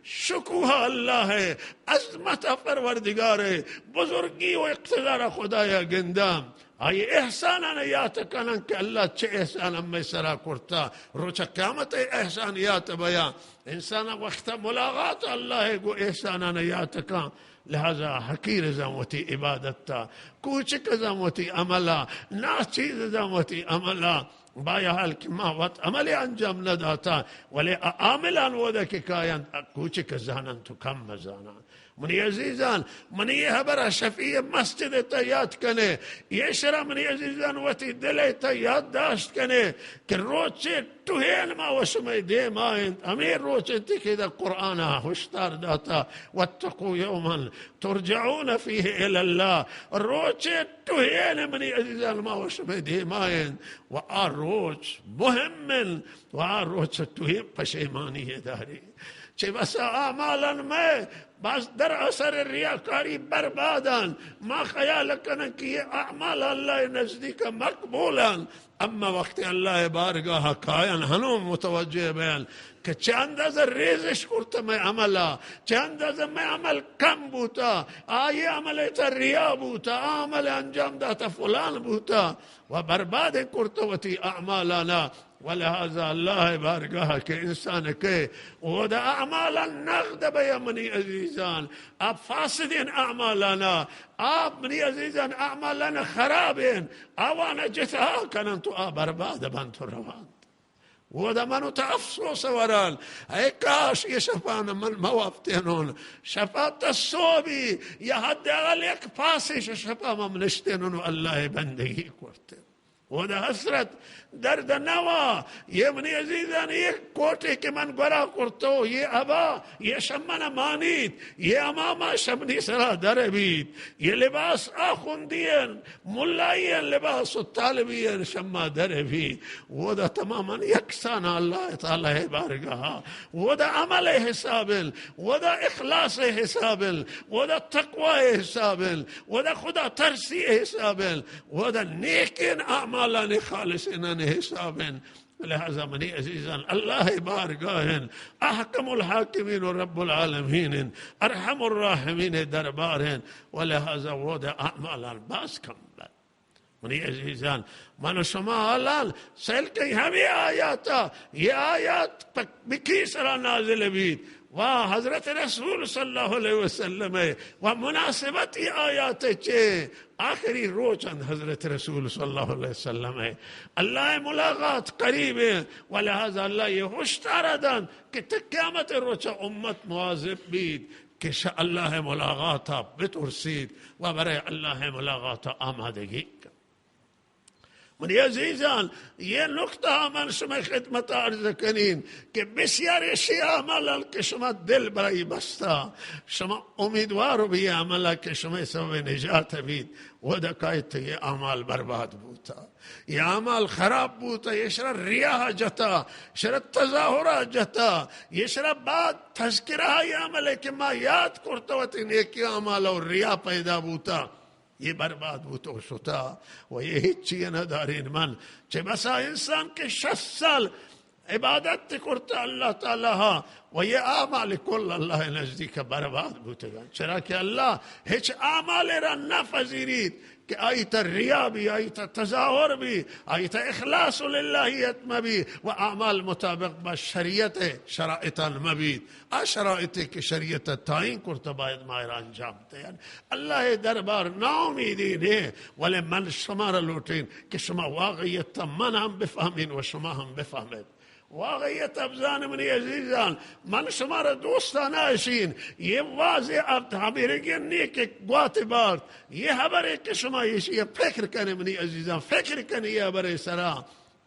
شکوہ اللہ، عظمت پروردگار، بزرگی و اقتدار خدایا گنداں، آئی احسانان یات کنن کہ اللہ چہ احسان ہمیں سرا کرتا، روچ قیامت احسان یات بیا۔ انسان وقت ملاقات اللہ گو احسانان یات کن، لہذا حقیر زن وتی عبادت تا، کوچک زن وتی عملا، ناچیز زن وتی عملا۔ بایا حال کہ ما وت عمل انجام نداتا، ولی عاملان ودا کہ کاینت کوچک زانن تو کم مزانن۔ منی عزیزان، منی یہ حبر شفیع مسجد تا یاد کنے، یہ شرا منی عزیزان وتی دل تا یاد داشت کنے کہ روچے ٹوہین ما و شمئے دیما انت، ہمے روچ انت کہ دا قرآن ہشدار داتا، واتقوا یوما ترجعون فیہ الی اللہ۔ روچے ٹوہین منی عزیزان ما و شمئے دیما انت، و آ روچ مہم انت، و آ روچ ٹوہین پشیمانی داری۔ چہ بسا اعمالان مئے باز در اثر ریاکاری بربادان۔ ما خیال کنن کہ یہ اعمال اللہ نزدیک مقبولان، اما وقت اللہ بارگاہ کاین ہنوں متوجہ بین کہ چہ اندازہ ریزش کرتا مئے عملا، چہ اندازہ مئے عمل کم بوتا، آئی عمل تا ریا بوتا، آ عمل انجام داتا فلان بوتا و برباد کرتا وتی اعمالانا۔ ولہذا اللہ بارگاہ کہ انسان کہ اودا اعمالا نقد بیا منی عزیزان، آ فاسدین اعمالانا، آ منی عزیزان اعمالانا خرابین، آوانا جتا کنن تو آ برباد بنت و روان۔ اودا من و تو افسوس وران، اے کاش یہ شپان من موفتینون، شپا تا صوبی یا حداقل یک پاسش شپا من نشتینون و اللہ بندگی کرتین۔ اودا حسرت، درد نوا، یہ منی عزیزان، یہ کوٹے کہ من گورا کرتو، یہ ابا، یہ شمنا مانیت، یہ اماما شمنی سرا در بیت، یہ لباس آخوندین، ملائین لباس و طالبین شما در بیت۔ اودا تماما یکسان اللہ تعالی بارگاہ، اودا عمل حسابن، اودا اخلاص حسابن، اودا تقوی حسابن، اودا خدا ترسی حسابن، و دا نیکین اعمالان خالصینان حسابن۔ لہذا منی عزیزان، اللہ بارگاہن، احکم الحاکمین و رب العالمین، ارحم الراحمین دربارن، و لہذا و دا اعمالان باز کم بد۔ منی عزیزان، من و شما حالان سیل کئی ہمیں آیاتا، یہ آیات پک بکی سرا نازل بیت و حضرت رسول صلی اللہ علیہ وسلم و مناسبت یہ آیات چے آخری روچ انت حضرت رسول صلی اللہ علیہ وسلم ء۔ اللہ ء ملاقات قریب انت، ولہذا اللہ یہ ہشدار دنت کہ تا قیامت روچ امت مواظب بیت کہ شہ اللہ ء ملاقات ء بترسیت و برای اللہ ء ملاقات ء آمادگی کنت۔ منی عزیزان، یہ نقطہ من شمئے خدمت عرض کنین کہ بسیار اشی عمل کہ شما دل برائی بستا، شما امیدوار بی عمل کہ شمئے سبب نجات بیت، و دکایت یہ اعمال برباد بوتا، یہ اعمال خراب بوتا، یہ شرا ریا جتا، شرا تظاہرہ جتا، یہ شرا بعد تذکرہ یہ عمل کہ ما یاد کرتا وتی نیکی اعمال اور ریا پیدا بوتا۔ یہ برباد بوت و شتا و یہ ہچی نہ دارین۔ من چہ بسا انسان کہ شصت سال عبادت کرتا اللہ تعالی ہا و یہ اعمال کل اللہ نزدیک برباد بوتگان، چرا کہ اللہ ہچ اعمال را نہ پذیریت کہ آئی تہ ریا بی، آئی تہ تظاہر بی، آئی تہ اخلاص و للہیت مبی و اعمال مطابق با شریعت شرائطان مبیت۔ آ شرائطے کہ شریعت تعین کرتہ باید ما ایرا انجام دئین۔ اللہ دربار ناامیدی نے، ولے من شمارا لوٹین کہ شما واقعیت من ہم بفہمین و شما ہم بفہمین۔ واقعیت ابزان منی عزیزان، من شمارا دوستانہ اشین، یہ واضح اب ہمیرگی نیک گوات بارت، یہ حبرے کہ شما ایشی فکر کنے منی عزیزان، فکر کنے یہ حبرے سرا۔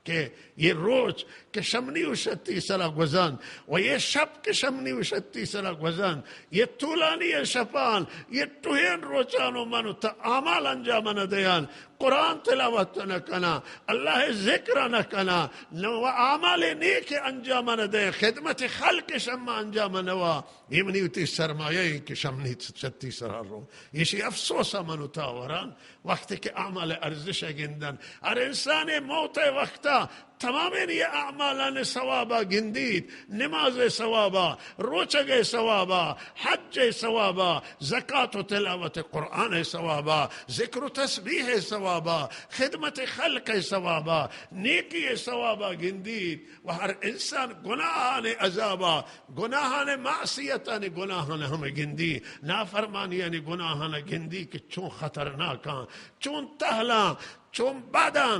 کہ یہ روچ کہ شمنی و شتی سرا گوزنت و یہ شپ کہ شمنی و شتی سرا گوزنت، یہ طولانی شپان، یہ ٹوہین روچان و من و تہ اعمال انجام نہ دیان، قرآن تلاوت نہ کنا، اللہ ذکر نہ کنا، نہ و اعمال نیک انجام نہ دے، خدمت خلق شما انجام نہ وا، یہ منی وتی سرمایہ ایں کہ شمنی شتی سرا رو۔ ایشی افسوس من و تا وران۔ وقتی کہ اعمال ارزش گندن، ہر انسان موت وقتا تمامیں یہ اعمالان ثوابا گندیت، نماز ثوابا، روچگ ثوابا، حج ثوابا، زکات و تلاوت قرآن ثوابا، ذکر و تسبیح ثوابا، خدمت خلق ثوابا، نیکی ثوابا گندیت و ہر انسان گناہان عذابا، گناہان معصیتان گناہان ہم گندی، نافرمانیان گناہان گندی کہ چون خطرناکاں، چون تہلاں، چون بداں،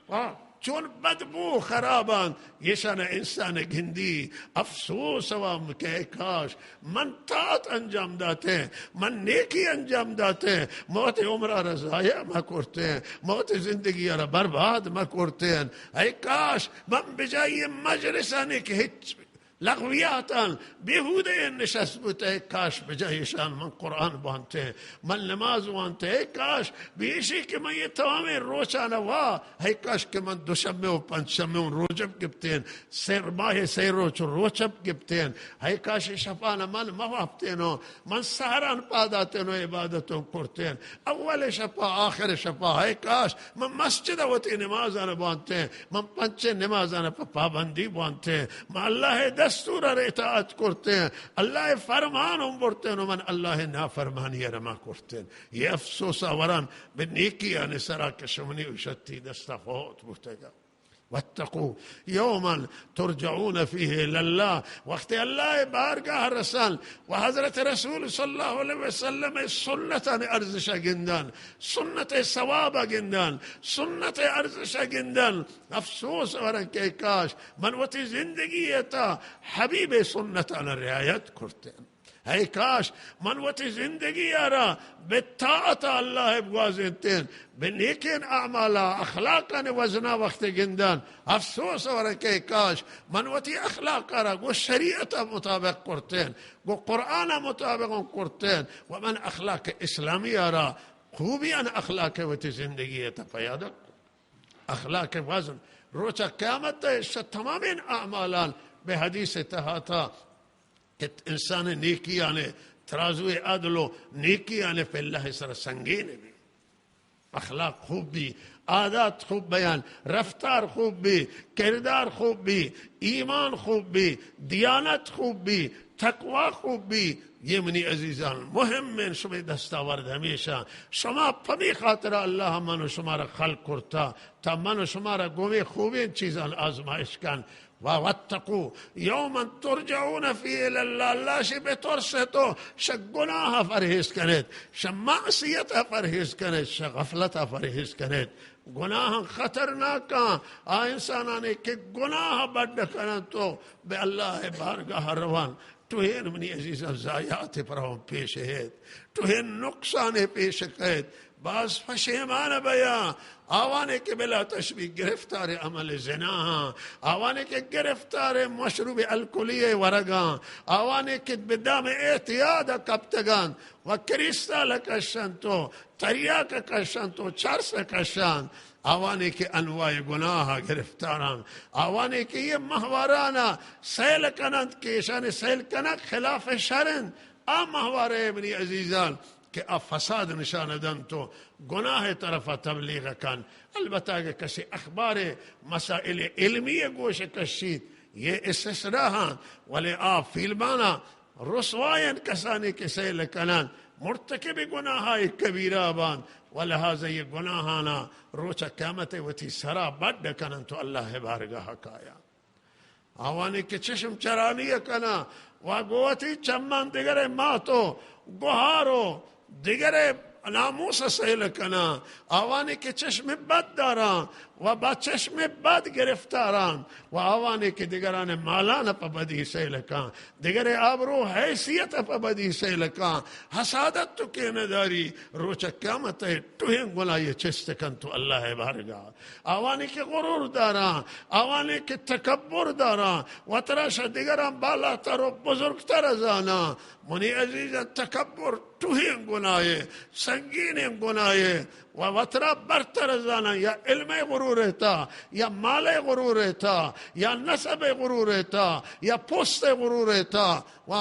آ، چون بدبو خراباں، ایشان انسان گندی۔ افسوس وا کہ اے کاش من طاعت انجام داتیں، من نیکی انجام داتیں، موت عمرا را ضائع مہ کرتیں، موت زندگی را برباد مہ کرتیں۔ اے کاش من بجائی مجلسانی کہ ہچ لغویاتان، بیہودہ نشست بوتہ، اے کاش بجاہ ایشان من قرآن بوانتیں، من نماز وانتیں، اے کاش بیشی کہ من یہ تمامیں روچان وا، اے کاش کہ من دوشنبے و پنچشنبے و روچب گپتیں، سے ماہ سے روچ و روچب گپتیں، اے کاش شپان من مہ وپتیں و من سحران پاداتیں و عبادتوں کرتیں۔ اول شپا، آخر شپا، ہائے کاش من مسجد وتی نمازان بوانتیں، من پنچیں نمازان پہ پابندی بوانتیں، من اللہ دستور را اطاعت کرتیں، اللہ فرمان ہم برتیں و من اللہ نافرمانی را مہ کرتیں۔ یہ افسوس وران بہ نیکیان سرا کہ شمنی و شتی دستا فوت بوتگا۔ واتقوا یوما ترجعون فیه الی اللہ، وقت اللہ بارگاہ رسن و حضرت رسول صلی اللہ علیہ وسلم سنتان ارزش گندن، سنت ثواب گندن، سنت ارزش گندن۔ افسوس ورن کہ کاش من وتی زندگی تا حبیب سنتان رعایت کرتیں۔ ہائے کاش من وتی زندگی ء را بہ طاعت اللہ ء بگوازینتین، بہ نیکین اعمالا، اخلاقانی وزنا وقت گندان۔ افسوس ورن کہ کاش من وتی اخلاق ء را گوں شریعت ء مطابق کرتین، گوں قرآن ء مطابق کرتین و من اخلاق اسلامی ء را خوبیان اخلاق وتی زندگی ء تہ پیادہ کرت۔ اخلاق وزن روچ قیامت ء تمامین اعمالان بہ حدیث تہا تا کہ انسان نیکیان ترازوی عدل و نیکیان پلہ سر سنگین بی۔ اخلاق خوب بی، عادات خوب بیان، رفتار خوب بی، کردار خوب بی، ایمان خوب بی، دیانت خوب بی، تقوی خوب بی۔ یہ منی عزیزان، مہمین شمے دستاورد ہمیشہ۔ شما پمی خاطر اللہ من و شما را خلق کرتا تا من و شما را گومے خوبین چیزان آزمائش کن۔ و واتقوا یوما ترجعون فیه الی اللہ، اللہ شی بترسیت و شہ گناہ پرہیز کنیت، شہ معصیت پرہیز کنیت، شہ غفلت پرہیز کنیت۔ گناہ خطرناکاں، آ انسانانی کہ گناہ بڈ کنن تو بہ اللہ بارگاہ روان، تو ہین منی عزیزاں ضایعات پرہون پیش ایت، تو ہین نقصان پیش کیت۔ باز پشیمان بیاں۔ آوانے کہ بلا تشبیہ گرفتار عمل زنا ہاں، آوانے کہ گرفتار مشروب الکلی ورگاں، آوانے کہ بدام اعتیاد کپتگان و کریستال کشنت و تریاک کشنت و چرس کشنت، آوانے کہ انواع گناہ گرفتاران، آوانے کہ یہ مہوارانا سیل کننت کہ ایشان سیل کنگ خلاف شرن، آ مہوارے منی عزیزان کہ آ فساد نشان دنت و گناہ طرف تبلیغ کن۔ البتہ اگہ کسی اخبار مسائل علمی گوش کشیت، یہ استثناء ہاں، ولے آ فیلمانا رسوائن کسانی کہ سیل کنن، مرتکب گناہائے کبیرہ بان، و لہذا یہ گناہانا روچ قیامت وتی سرا بڈ کنن تو اللہ بارگاہ کایا۔ آوانی کہ چشم چرانی کناں و گوں وتی چمان دگرے مات و گہار و دگرے ناموس سیل کناں، آوانی کہ چشم بد داراں و با چشم بد گرفتاراں و آوانی کہ دگران مالان پہ بدی سیل کاں، دگرے آبرو حیثیت پہ بدی سیل کاں، حسادت تو کہ نداری، روچ قیامت ٹوہیں گناہی چست کن تو اللہ بارگاہ۔ آوانی کہ غرور داراں، آوانی کہ تکبر داراں، وترا شہ دگراں بالاتر و بزرگتر زاناں۔ منی عزیزاں، تکبر ٹوہیں گناہے، سنگینیں گناہے، و وترا برتر زاناں، یا علم غرور تا، یا مال غرور تا، یا نسب غرور تا، یا پوست غرور تا، و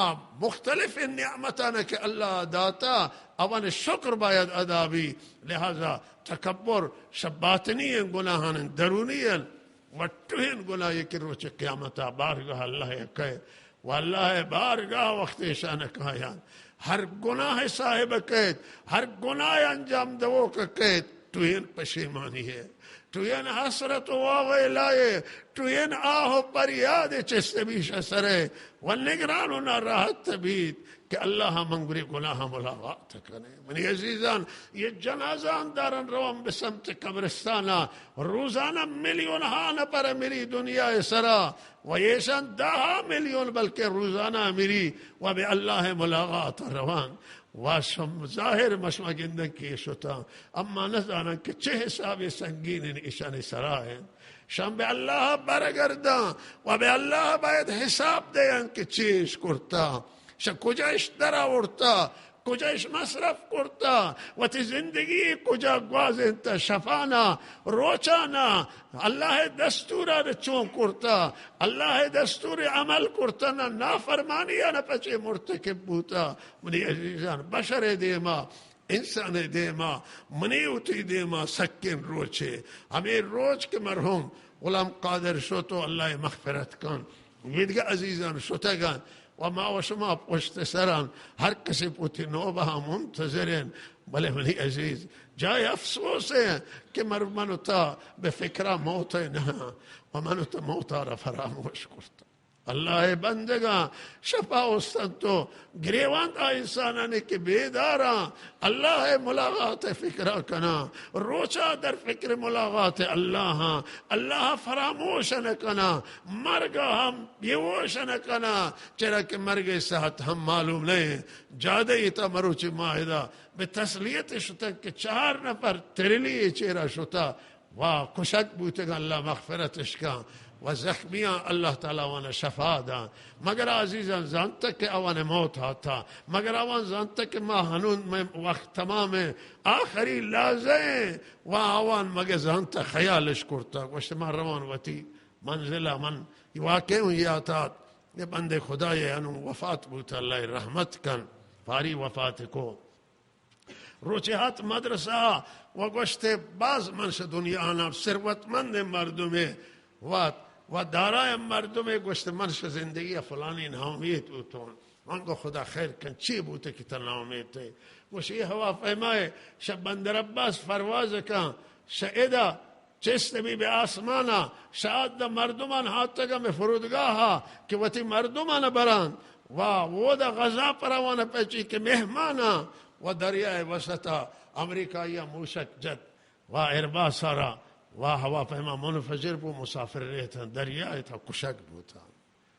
مختلف نعمتاں کہ اللہ داتا، اوان شکر باید ادا بی۔ لہذا تکبر شہ باطنی گناہان، درونی و ٹوہیں گناہی کہ روچ قیامتا بارگاہ اللہ کئے و اللہ بارگاہ وقت ایشان کایان، ہر گناہ صاحب کئیت، ہر گناہ انجام دوک کئیت، ٹوہیں پشیمانی ہے، ٹوہیں حسرت و واویلائے، ٹوہیں آہ و پریاد چست بیش سرے و نگران و ناراحت بیت کہ اللہ من گری گناہ ملاقات کنے۔ منی عزیزان، یہ جنازان دارن روان بہ سمت قبرستانا، روزانہ میلیون ہا نفر مری دنیا سرا، و ایشان دہ میلیون بلکہ روزانہ مری و بہ اللہ ملاقات روان۔ و شم ظاہر مشما گندن کہ شتاں، اما نزانن کہ چہ حساب سنگین ایشانی سرا ہیں۔ شم بہ اللہ برگرداں و بہ اللہ باید حساب دیان کہ چیش کرتا، شہ کجا اش در آورتا، کجا اش مصرف کرتا، وتی زندگی کجا گوازینتا، شفانا، روچانا، اللہ دستورا چون کرتا، اللہ دستور عمل کرتا، نہ نافرمانیانا پچے مرتکب بوتا۔ منی عزیزان، بشر دیما، انسان دیما، منی وتی دیما سکین روچے۔ ہمیں روچ کہ مرحوم غلام قادر شو تو اللہ مغفرت کن۔ ویدگہ عزیزان شتگان و ما و شما پشت سران، ہر کسی پوتی نوبہ منتظرین۔ بلے منی عزیز، جائے افسوس ہے کہ مر من و تا بہ فکرا موت ہے نہ، و من و تا موتا را فراموش کرتا۔ اللہ بندگاں شپا استن تو گریوان آ انسانانی کہ بیداراں، اللہ ملاقات فکرا کناں، روچا در فکر ملاقات اللہ ہاں، اللہ فراموش نہ کناں، مرگ ہم بیہوش نہ کناں، چرا کہ مرگ ساعت ہم معلوم نہیں۔ جادہ تا مروچی ماہدہ بہ تسلیت شتن کہ چار نفر ترلی چیرا شتا، و کشگ بوتگاں، اللہ مغفرتش کن، و زخمیاں اللہ تعالی وانا شفا دان۔ مگر عزیزان زانتگ کہ اوان موت آتا، مگر اوان زانتگ کہ ما ہنون مئے وقت تمام ہے، آخری لحظہ ہیں، و اوان مگہ زانتگ خیالش کرتا، گوشت ما روان وتی منزلہ۔ من واقعی اون یاد آت، یہ بندے خدای انو وفات بوتا، اللہ رحمت کن، پاری وفات کو۔ روچے آت مدرسہ و گوشتے، باز من شہ دنیا آنا ثروتمند مردمے وات و دارائے مردمے، گوشت من شہ زندگی فلانی ناامید بوتون۔ من گو خدا خیر کن، چی بوتے کہ تا ناامید تے؟ گوش یہ ہواپیمائے شہ بندر عباس پرواز کن، شہ ادا چست بی بہ آسمانا، شاد دا مردمان ہاتگا مئے فرودگاہا کہ وتی مردمان بران و اودا غذا پروان پچی کہ مہمانا و دریائے وسطا امریکائی موشک جت و ایرباسا را و ہواپیما منفجر بو، مسافر ریتن دریائے تا کشگ بوتن۔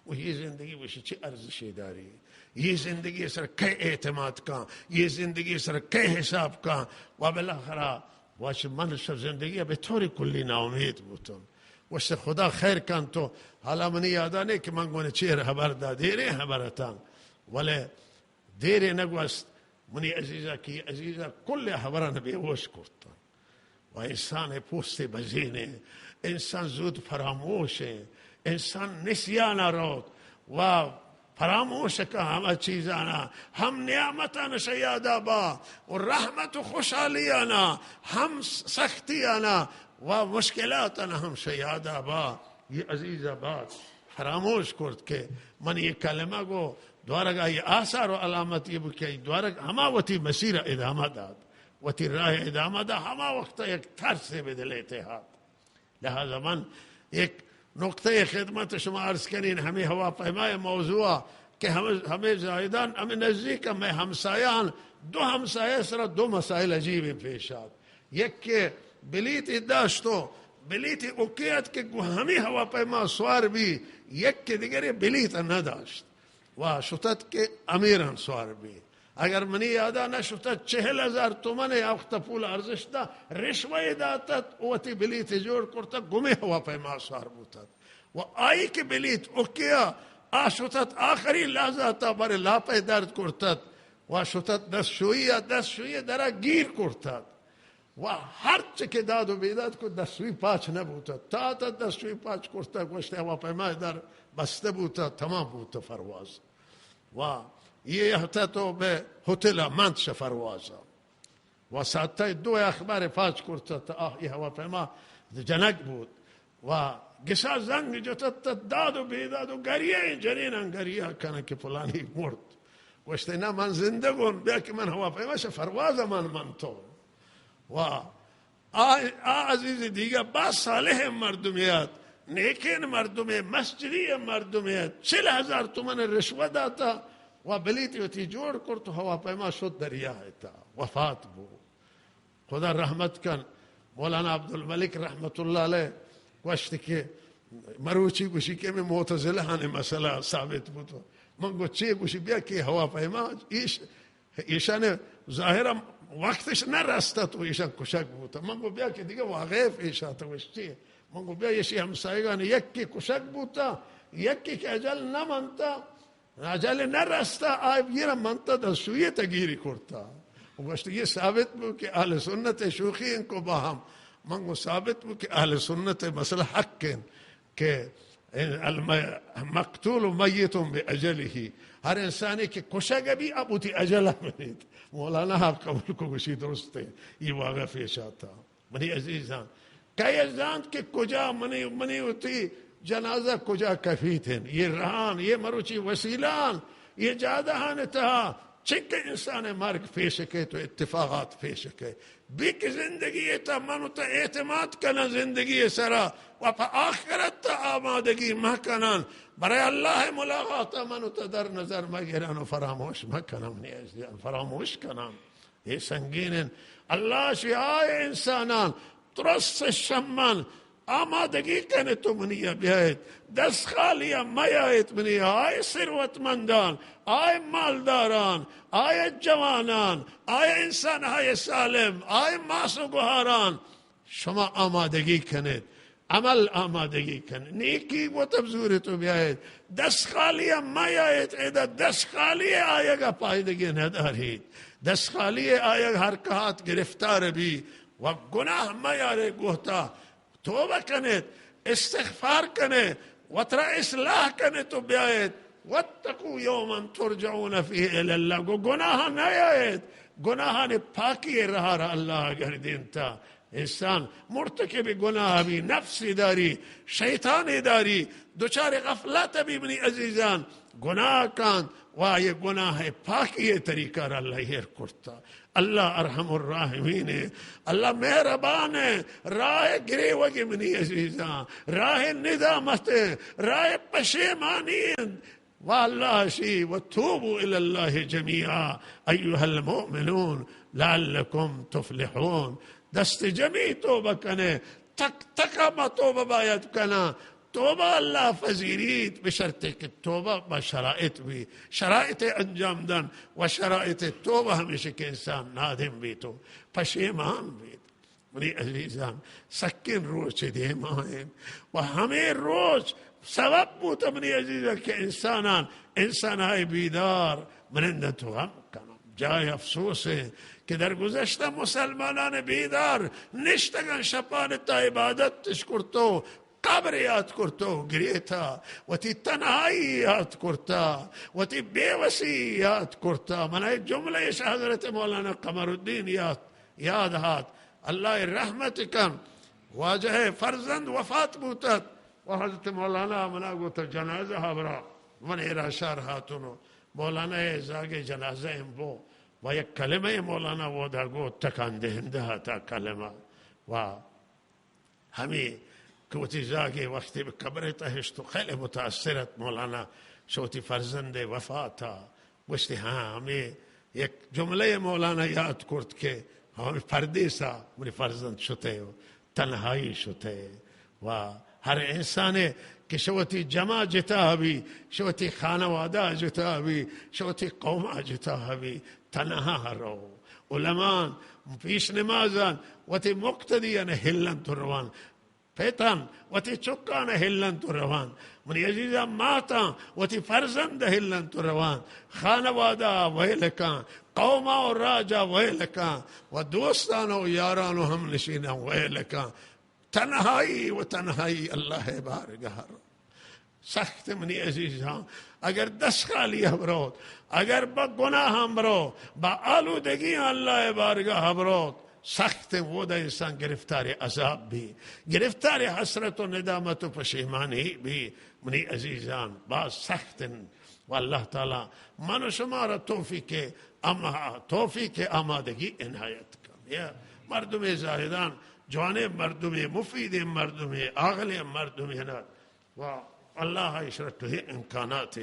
و یہ زندگی وش چی ارزشی داری؟ یہ زندگی سر کئے اعتماد کن؟ یہ زندگی سر کئے حساب کن؟ و بالاخرہ وش من شہ زندگی بہ طور کلی ناامید بوتم۔ وش خدا خیر کن تو، حالا منی یادا نے کہ من گونے چیر خبر دا، دیرے خبر اتاں، ولے دیرے نگوست، منی عزیزا کہ عزیزا کل خبران بے ہوش کرتن۔ و انسان پوست بزین ہے، انسان زود فراموش ہے، انسان نسیان روت و فراموش کا ہما چیزانا، ہم نعمتان شہ یادا با و رحمت و خوشحالیانا، ہم سختیانا و مشکلاتانا ہم شہ یادا با۔ یہ عزیز آباد فراموش کرت کہ من یہ کلمہ گو، دوارگ آئی آثار و علامت یہ بود کہ آئی دوارگ ہما وتی مسیر ادامہ دات، وتی راہ ادامہ دات، ہما وقت یک ترسے بہ دل ء تہا ات۔ لہذا من یک نقطہ خدمت شما عرض کنین، ہمیں ہواپیما موضوع کہ ہمیں، ہمیں زاہدان، ہمیں نزدیک میں ہمسایان، دو ہمسایہ سرا دو مسائل عجیب پیش آت۔ یک کہ بلیت داشت و بلیت اوکے ات کہ گو ہمیں ہواپیما سوار بی، یک کہ دیگرے بلیت نہ داشت و شتت کہ امیران سوار بی۔ اگر منی یادا نہ شتت، چہل ہزار تومن ء وقت پول ارزش دا، رشوہ داتت، وتی بلیت جوڑ کرتت، گمے ہواپیما سوار بوتت۔ و آئی کہ بلیت اوکیا آ شتت، آخری لحظہ تا بر لاپے درد کرتت و شتت دستشویی، دستشویی درا گیر کرتت۔ و ہرچ کہ داد و بیداد کو، دستشویی پاچ نہ بوتت۔ تا تا دستشویی پاچ کرتت، گوشت ہواپیما در بستہ بوتت، تمام بوتت پرواز۔ و یہ ہفتہ تو بہ ہوتل منت شہ پرواز۔ و ساعت دو اخبار پاچ کرتت، آہ، یہ ہواپیما جنگ بوت۔ و گسا زنگ جتت، داد و بیداد و گریہ، جنینان گریہ کنن کہ پلانی مرد۔ گوشتے، نہ، من زندگون، بیا کہ من ہواپیما شہ پرواز من منتو۔ و آ، آ عزیز دیگہ باز صالح مردمے ات، نیکین مردمے، مسجدی مردمے ات، چل ہزار تومن رشوہ داتا و بلیتی وتی جوڑ کرت و ہواپیما شد دریا تا، وفات بو۔ خدا رحمت کن۔ مولانا عبدالملک رحمت اللہ علیہ گوشت کہ مروچی گوشی کہ میں معتزلہ نے مسئلہ ثابت بوتو۔ من گو چے؟ گوشی بیا کہ ہواپیما ایش ایشان ظاہر وقتش نہ رستہ تو ایشان کشگ بوتہ۔ من گو بیا کہ دیگہ واقعہ پیش آتہ، گوشتی۔ من گو بیا ایشی ہمسایگان یکی کشگ بوتہ، یکی کہ اجل نہ منتہ، اجل نہ رستہ، آ گیرا منتہ، دستشویی تہ گیری کرتہ۔ گوشت، یہ ثابت بو کہ اہل سنت شوخی ان کو باہم۔ من گو ثابت بو کہ اہل سنت مسئلہ حق ان۔ کہ المقتول میت باجلہ، ہر انسانے کہ کشگ بی، آ وتی اجل منیت۔ مولانا آپ قبول کو، گوشی درست ہے، یہ واقعہ پیش آتہ۔ منی عزیزان، کئے زانت کہ کجا منی، منی وتی جنازہ کجا کپیت ہیں؟ یہ رہان، یہ مروچی وسیلان، یہ جادہان تہا چنکہ انسان مرگ پیش کئیت و اتفاقات پیش کئیت۔ بی کہ زندگی ء تہ من و تہ اعتماد کناں زندگی ء سرا و پہ آخرت تہ آمادگی مہ کناں، برای اللہ ء ملاقات ء من و تہ در نظر مہ گراں و فراموش مہ کناں، منی عزیزان، فراموش کناں۔ اے سنگین انت۔ اللہ شی آئے انسانان ترس شمن آمادگی کن ات و منی ء بیایت۔ دست خالی ء میایت منی ء۔ آئے ثروتمندان، آئے مالداران، آئے جوانان، آئے انسان ء سالم، آئے ماس و گہاران، شما آمادگی کن ات، عمل آمادگی کن ات، نیکی وت بزور ات و بیایت۔ دست خالی ء میایت، ادا دست خالی ء آیگ ء پائدگی نداریت۔ دست خالی ء آیگ ہر کہات گرفتار بی و گناہ میارے گوہتا۔ توبہ کن ات، استغفار کن ات، وترا اصلاح کن ات و بیایت۔ واتقوا یوما ترجعون فیہ الی اللہ، گو گناہ نیایت، گناہان پاکی رہا را اللہ گردینتا۔ انسان مرتکب گناہ بی، نفسی داری، شیطانی داری، دچار غفلت بی، منی عزیزان، گناہ کن و آئی گناہ پاکی طریقہ را اللہ ایر کرتا۔ اللہ ارحم الراحمین ہے، اللہ مہربان ہے۔ راہ گریوگ منی عزیزاں، راہ ندامت ہے، راہ پشیمانی ہے۔ و اللہ شی و توبوا الی اللہ جمیعا ایها المؤمنون لعلکم تفلحون۔ دست جمی توبہ کنے، تک تک ما توبہ باید کنا۔ توبہ اللہ پذیریت، بشرطے کہ توبہ با شرائط بی، شرائط انجام دن و شرائط توبہ ہمیش کہ انسان نادم بیت و پشیمان بیت۔ منی عزیزان، سکین روچ دیما انت و ہمے روچ سبب بوت، منی عزیزان، کہ انسانان، انسانای بیدار منندن تو غم کنن۔ جای افسوس ہے کہ در گذشتہ مسلمانان بیدار نشتگن، شپان تا عبادت اش کرتو، قبر یاد کرتو گریتا، وتی تنہائی یاد کرتا، وتی بے وسی یاد کرتا۔ منا اے جملہ اش حضرت مولانا قمر الدین یاد، یاد ہات۔ اللہ رحمت کن۔ واجہ فرزند وفات بوتت۔ و حضرت مولانا منا گو تو جنازہ ہبرا، من ایرا شہر ہاتونو، مولانا ءِ زاگے جنازہ ہم بو، و یک کلمہ مولانا ودا گو تکان دہندہ تا کلمہ، و ہمے کہ وتی زاگے وقتی بہ قبر تہشت و خیلی متاثر ات مولانا، شہ وتی فرزند وفاتا گوشتی، ہاں، ہمے یک جملہ مولانا یاد کرت کہ ہمے پردیسا منی فرزند شتے و تنہائی شتے و ہر انسانے کہ شہ وتی جماع جتا بی، شہ وتی خانوادہ جتا بی، شہ وتی قوما جتا بی، تنہا رو۔ علماء پیش نمازان وتی مقتدیان ہلنت و روان، پتان وتی چکان ہلنت و روان، منی عزیزاں، ماتاں وتی فرزند ہلنت و روان، خانوادہ ویلکاں، قوما و راجا ویلکاں، و دوستان و یاران و ہم نشیناں ویلکاں۔ تنہائی و تنہائی اللہ بارگاہ رو۔ سخت منی عزیزاں، اگر دست خالی ہم روت، اگر با گناہ ہم رو، با آلودگی اللہ بارگاہ ہم روت، سخت ودا انسان گرفتار عذاب بی، گرفتار حسرت و ندامت و پشیمانی بی۔ منی عزیزان، باز سخت۔ و اللہ تعالی من و شما را توفیق اما-، توفیق آمادگی عنایت کن۔ یا مردم زاہدان، جوانیں مردم، مفید مردم، عاقل مردم نہ، و اللہ ایشرا ٹوہیں امکانات،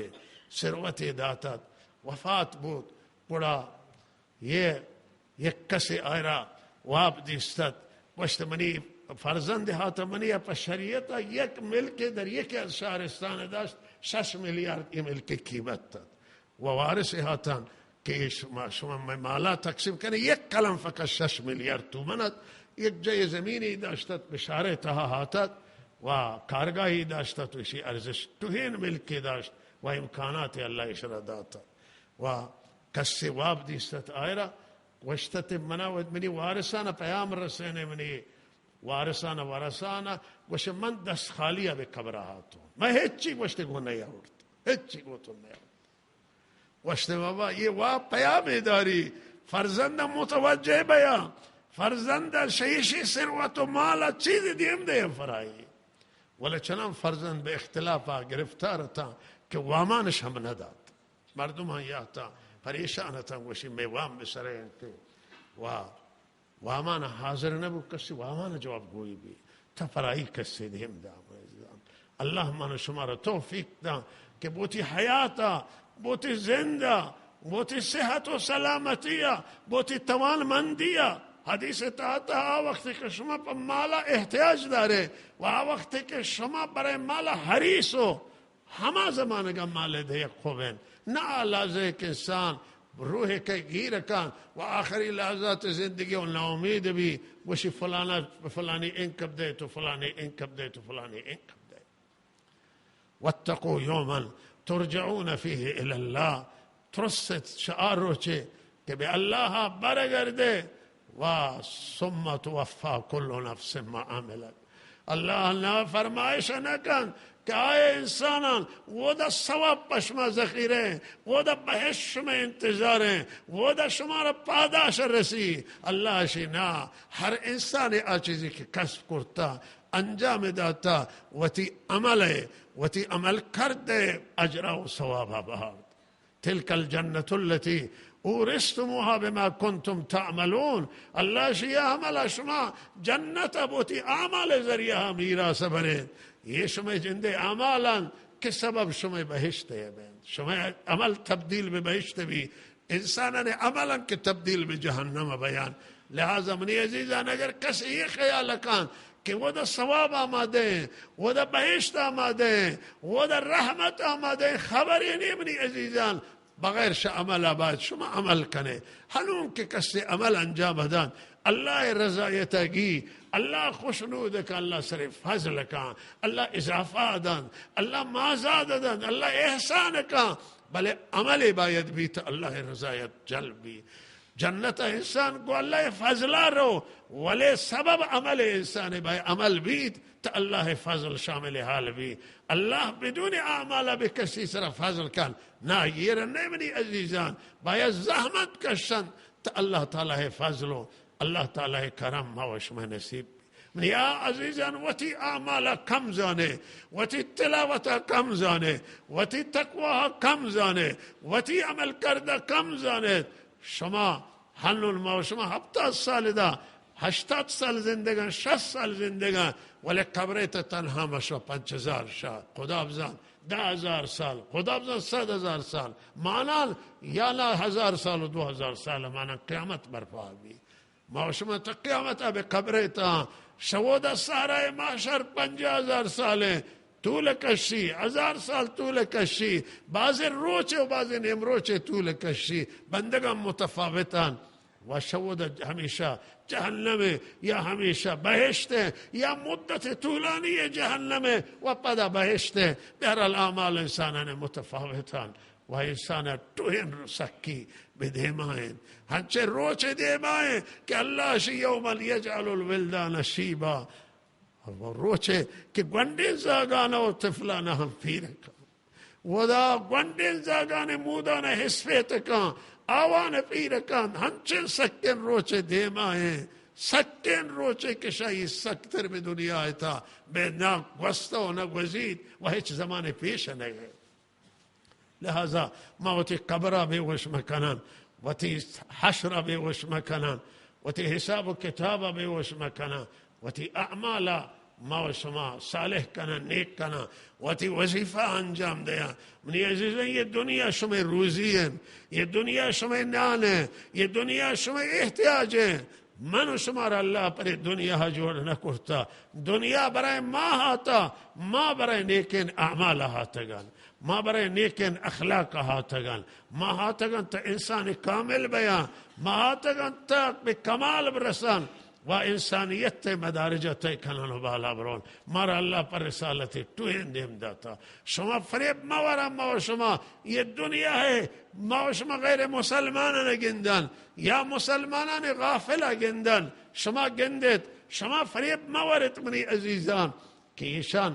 ثروت داتت، وفات بوت، گڑا یہ یک کسے آئرا واب دیستت، گوشت، منی فرزند ہاتہ، منی پہ شریعت یک ملکے در یکی از شہرستان داشت، شش میلیارد یہ ملک قیمت ات۔ و وارث ہاتان کہ شما، شما مئے مالا تقسیم کنے، یک قلم فقط شش میلیارد تومن ات، یک جای زمینی داشتت، بہ شہر تہا ہاتت و کارگاہی داشتت و اشی ارزش ٹوہیں ملکے داشت و امکانات اللہ اشرا داتت۔ و کسے واب دیستت آئرا، گوشتت، منا و منی وارثان پیام رسینے، منی وارثان ورثان، گوشے، من دست خالی بہ قبر ہاتوں، من ہچی گوشتے گو نیاورت، ہچی گو تو نیاورت۔ گوشتے، بابا، یہ واب پیامے داری، فرزند متوجہ بیا، فرزند شہ ایشی ثروت و مال چیز دیم دے فرائی۔ ولے چنان فرزند بہ اختلاف گرفتار اتاں کہ وامانش ہم ندات۔ مردماں یاتاں پریشان اتاں، گوشی، مئے وام بہ سرے انت و وامان حاضر نہ بو، کسی وامان جواب گوئی بی، تا پرائی کسی دیم دام۔ اللہ من و شما را توفیق داں کہ بوتی حیاتا، بوتی زندا، بوتی صحت و سلامتیا، بوتی توانمندیا، حدیث تہا، تہا آ وقت کہ شما پہ مالا احتیاج دارے و آ وقت کہ شما برای مالا حریص ہو، ہما زمانگا مال دے یک خوبین۔ نہ آ لحظہ کہ انسان روح کہ گیر کن و آخری لحظات زندگی و ناامید بی، گوشی، فلانا، فلانی انکب دے تو، فلانی انکب دے تو، فلانی انکب دے۔ واتقوا یوما ترجعون فیه الی اللہ۔ ترست شہ آ روچے کہ بہ اللہ برگردے و ثم توفی کل نفس ما عملت۔ اللہ نہ فرمائش نہ کن کہ آئے انسانان، ودا ثواب پہ شما ذخیرہ ہیں، ودا بہشت شما انتظار ہیں، ودا شما را پاداش رسی۔ اللہ شی نہ، ہر انسان آ چیزی کہ کسب کرتا، انجام داتا، وتی عمل ہے، وتی عمل کرد ہے، اجرا و ثوابا بہارت۔ تلک الجنة التی اورثتموها بما کنتم تعملون۔ اللہ شی یہ عمل شما جنت بوتی اعمال ذریعہ میراث برین۔ یہ شما جندے اعمالان کہ سبب شما بہشت بین۔ شما عمل تبدیل بہ بہشت بی، انسانان عملان کہ تبدیل بہ جہنم بیان۔ لہذا منی عزیزان، اگر کس یہ خیال کن کہ ودا ثواب آمادہ ہیں، ودا بہشت آمادہ ہیں، ودا رحمت آمادہ ہیں، خبری نہیں منی عزیزان، بغیر شہ عمل آباد شما عمل کنے۔ ہنون کہ کس عمل انجام دان، اللہ رضایت گی، اللہ خوشنود کن، اللہ سر فضل کن، اللہ اضافہ دان، اللہ مازاد دان، اللہ احسان کن، بلے عمل باید بیت اللہ رضایت جلب بی۔ جنت انسان گو اللہ فضلہ رو، ولے سبب عمل انسان، بای عمل بیت تا اللہ فضل شامل حال بی۔ اللہ بدون اعمال بہ کسی سرا فضل کن نہ، یہ رنے منی عزیزان، باید زحمت کشن تا اللہ تعالی فضل و اللہ تعالی کرم ما و شما نصیب بی۔ یا عزیزان، وتی اعمال کم زانے، وتی تلاوت کم زانے، وتی تقوی کم زانے، وتی عمل کرد کم زانے۔ شما ہنون، ما و شما ہپتاد سال دا، ہشتاد سال زندگاں، شست سال زندگاں، ولے قبرے تا تنہا مشو پنچ ہزار شا، خدا بزان، دہ ہزار سال، خدا بزان، صد ہزار سال۔ مانان یا نا ہزار سال و دو ہزار سال، مانان قیامت برپا بی۔ ما و شما تا قیامت بہ قبرے تا، شودا صحرائے محشر پنجاہ ہزار سالیں طول کشی، ہزار سال طول کشی، بازیں روچے و بازیں نیم روچے طول کشی، بندگاں متفاوتان۔ و شودا ہمیشہ جہنم یا ہمیشہ بہشت، یا مدت طولانی جہنم و پدا بہشت۔ بہرحال اعمال انسانان متفاوتان۔ و انسان ٹوہین سکی بہ دیما انت، ہنچے روچے دیما انت کہ اللہ شی یوم یجعل الولدان شیبا، و روچے کہ گونڈیں زاگان و طفلان ہم پیر کن، ودا گونڈیں زاگان مودان حسفیت کن، آوان پیر کن، ہنچیں سکیں روچے دیما انت، سکیں روچے کہ شاہی سکتر بہ دنیا ایتا، بہ نہ گوستہ و نہ گوزیت و ہچ زمانے پیش نہ گئے۔ لہذا ما وتی قبر ء بے وش مکنن، وتی حشر ء بے وش مکنن، وتی حساب و کتاب ء بے وش مکنن، وتی اعمال ء ما و شما صالح کنن، نیک کنن، وتی وظیفہ انجام دیان۔ منی عزیزان، یہ دنیا شمئے روزی انت، یہ دنیا شمئے نان انت، یہ دنیا شمئے احتیاج انت۔ من و شمارا اللہ پرے دنیا جوڑ نہ کرتا۔ دنیا برای ما ہاتا، ما برای نیکین اعمال ہاتگان، ما برای نیکین اخلاق ہاتگان، ما ہاتگان تا انسان کامل بیان، ما ہاتگان تا بہ کمال برسان و انسانیت مدارج طے کنان و بالا برون۔ مارا اللہ پر رسالت ٹوہین دیم داتا۔ شما فریب مہ ورا، ما و شما یہ دنیا ہے، ما و شما غیر مسلمان نہ گندن، یا مسلمانان غافل گندن۔ شما گندیت، شما فریب مہ ورت منی عزیزان، کہ ایشان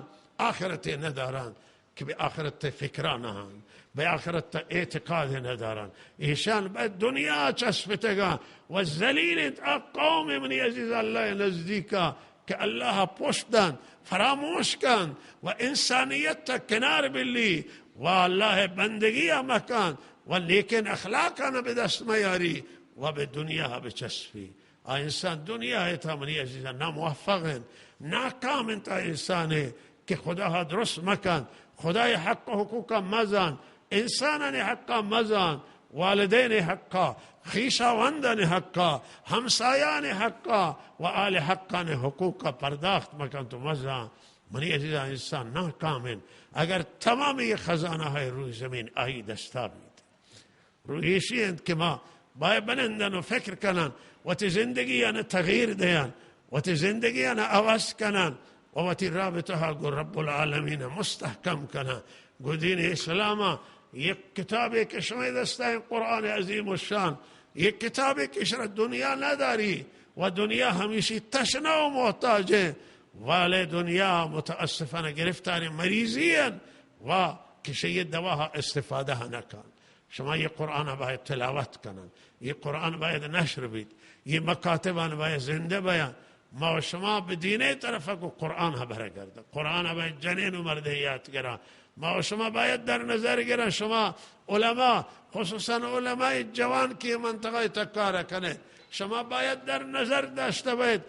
آخرت ندارن، کہ بہ آخرت فکرا نہ ہن، بہ آخرت اعتقاد ندارن۔ ایشان بہ دنیا چسپتگا و ذلیل انت۔ آ قوم منی عزیز اللہ نزدیکا کہ اللہ ء پشت دنت، فراموش کنت و انسانیت ء کنار بلی و اللہ ء بندگی ء مکنت و نیکیں اخلاقان ء بہ دست میاری و بہ دنیا ء بچسپی۔ آ انسان دنیا ء تھا منی عزیزاں ناموفق انت، ناکام انت آ انسانے کہ خدا ء درست مکنت، خدا ء حق و حقوق ء مزانت، انسانانی حق ء مزانت، والدین ء حق ء، خیشاوندانی حق ء، ہمسایان ء حق ء و آل حقانی حقوق ء پرداخت مکنت و مزانت۔ منی عزیزاں، انسان ناکام انت اگر تمامی خزانہ ء روی زمین آئی دستا بیت۔ روی ایشی انت کہ ما باید بنندن و فکر کنن، وتی زندگی آن تغییر دیان، وتی زندگی آن عوض کنن و وتی رابطہ ء گوں رب العالمین مستحکم کنن۔ گوں دین اسلام ء یک کتابے کہ شمئے دستا انت، قرآن عظیم الشان، یک کتابے کہ شرا دنیا نداری و دنیا ہمیشی تشنہ و محتاج انت، والے دنیا متاسفانہ گرفتار مریضی انت و کہ شہ یہ دوا استفادہ نہ کنت۔ شما یہ قرآن ء باید تلاوت کنن، یہ قرآن باید نشر بیت، یہ مکاتبان باید زندہ بیان۔ ما و شما بہ دین ء طرف ء گوں قرآن ء برگرد۔ قرآن ء باید جنین و مردین یات گران۔ ما و شما باید در نظر گران۔ شما علماء، خصوصاً علماء جوان کہ منطقہ ء تکار کنیت، شما باید در نظر داشتہ بیت،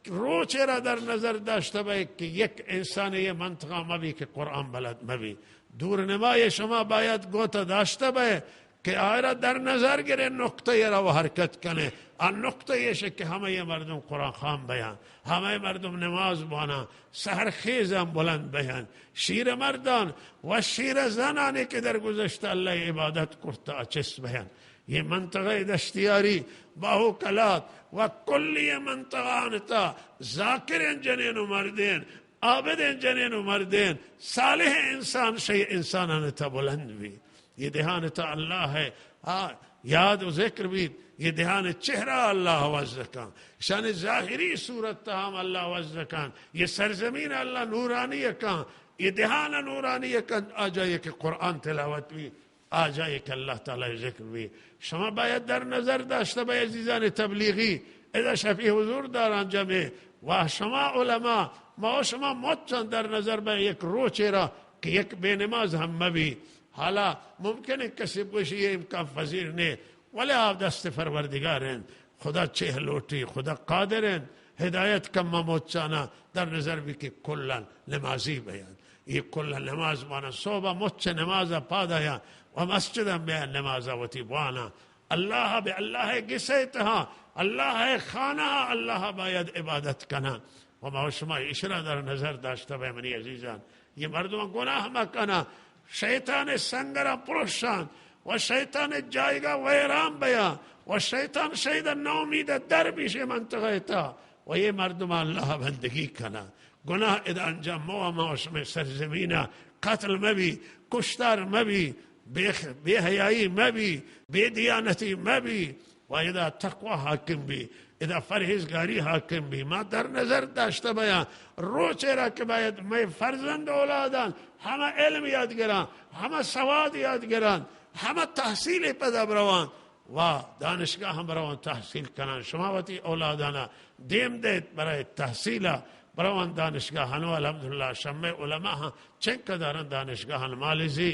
روچے را در نظر داشتہ بئے کہ یک انسانے یہ منطقہ مبی کہ قرآن بلد مبی۔ دور نمائے شما باید گوتہ داشتہ بئے کہ آئرا در نظر گرے، نقطہ را و حرکت کنے۔ آ نقطہ ایش کہ ہمے مردم قرآن خوان بیان، ہمے مردم نماز بوانا، سحر خیزاں بلند بیان۔ شیر مردان و شیر زنانے کہ در گذشتہ اللہ عبادت کرتا چست بیان۔ یہ منطقہ دشتیاری، باہو کلات و کلی منطقہ آنتا ذاکریں جنین و مردین، عابدیں جنین و مردین، صالح انسان شہ انسانان تا بلند بی۔ یہ دہان تا اللہ ہے، آ، یاد و ذکر بیت، یہ دہان چہرہ اللہ وز کن، شان ظاہری صورت تا ہم اللہ وز کن، یہ سرزمین اللہ نورانی کن، یہ دہان نورانی کن، آ جائے کہ قرآن تلاوت بی۔ آ جائے کہ اللہ تعالی ذکر بی۔ شما باید در نظر داشتہ بئے عزیزان تبلیغی، ادا شفیع حضور داران جمع، و شما علماء، ما و شما مچاں در نظر بہ یک روچے را کہ یک بے نماز ہم مبی۔ حالا ممکن ہے کسی بگوشی یہ امکان پذیر نے، ولی آ دست پروردگار ہیں، خدا چہ لوٹی، خدا قادر ہیں، ہدایت کن ما مچانا۔ در نظر بی کہ کلن نمازی بیان، یہ کلن نماز بوانا، صحبہ مچ نماز پاد آیا و مسجد ہم بیان نماز وتی بوانا۔ اللہ بہ اللہ گسے تہا، اللہ خانہ، اللہ باید عبادت کنا۔ و ما و شما اشرا در نظر داشتہ بہ منی عزیزان، یہ مردم گناہ مکنا، شیطان سنگرا پروشان و شیطان جایگا ویران بیا و شیطان شہید نومید در بیشے منطقہ تا و یہ مردم اللہ بندگی کنا۔ گناہ ادا انجام مو، ما و شمے سرزمین قتل مبی، کشتار مبی، بے، بے حیائی مبی، بے دیانتی مبی، و ادا تقوی حاکم بی، ادا پرہیزگاری حاکم بی۔ ما در نظر داشتہ بیان روچے را کہ باید مئے فرزند اولادان ہمہ علم یاد گران، ہمہ سواد یاد گران، ہمہ تحصیل پدا بروان و دانشگاہ ہم بروان تحصیل کنان۔ شما وتی اولادانا دیم دیت برای تحصیلا، بروان دانشگاہ۔ ہنو الحمدللہ شمے علماء ہم چنکہ دارن دانشگاہان، مالیزی،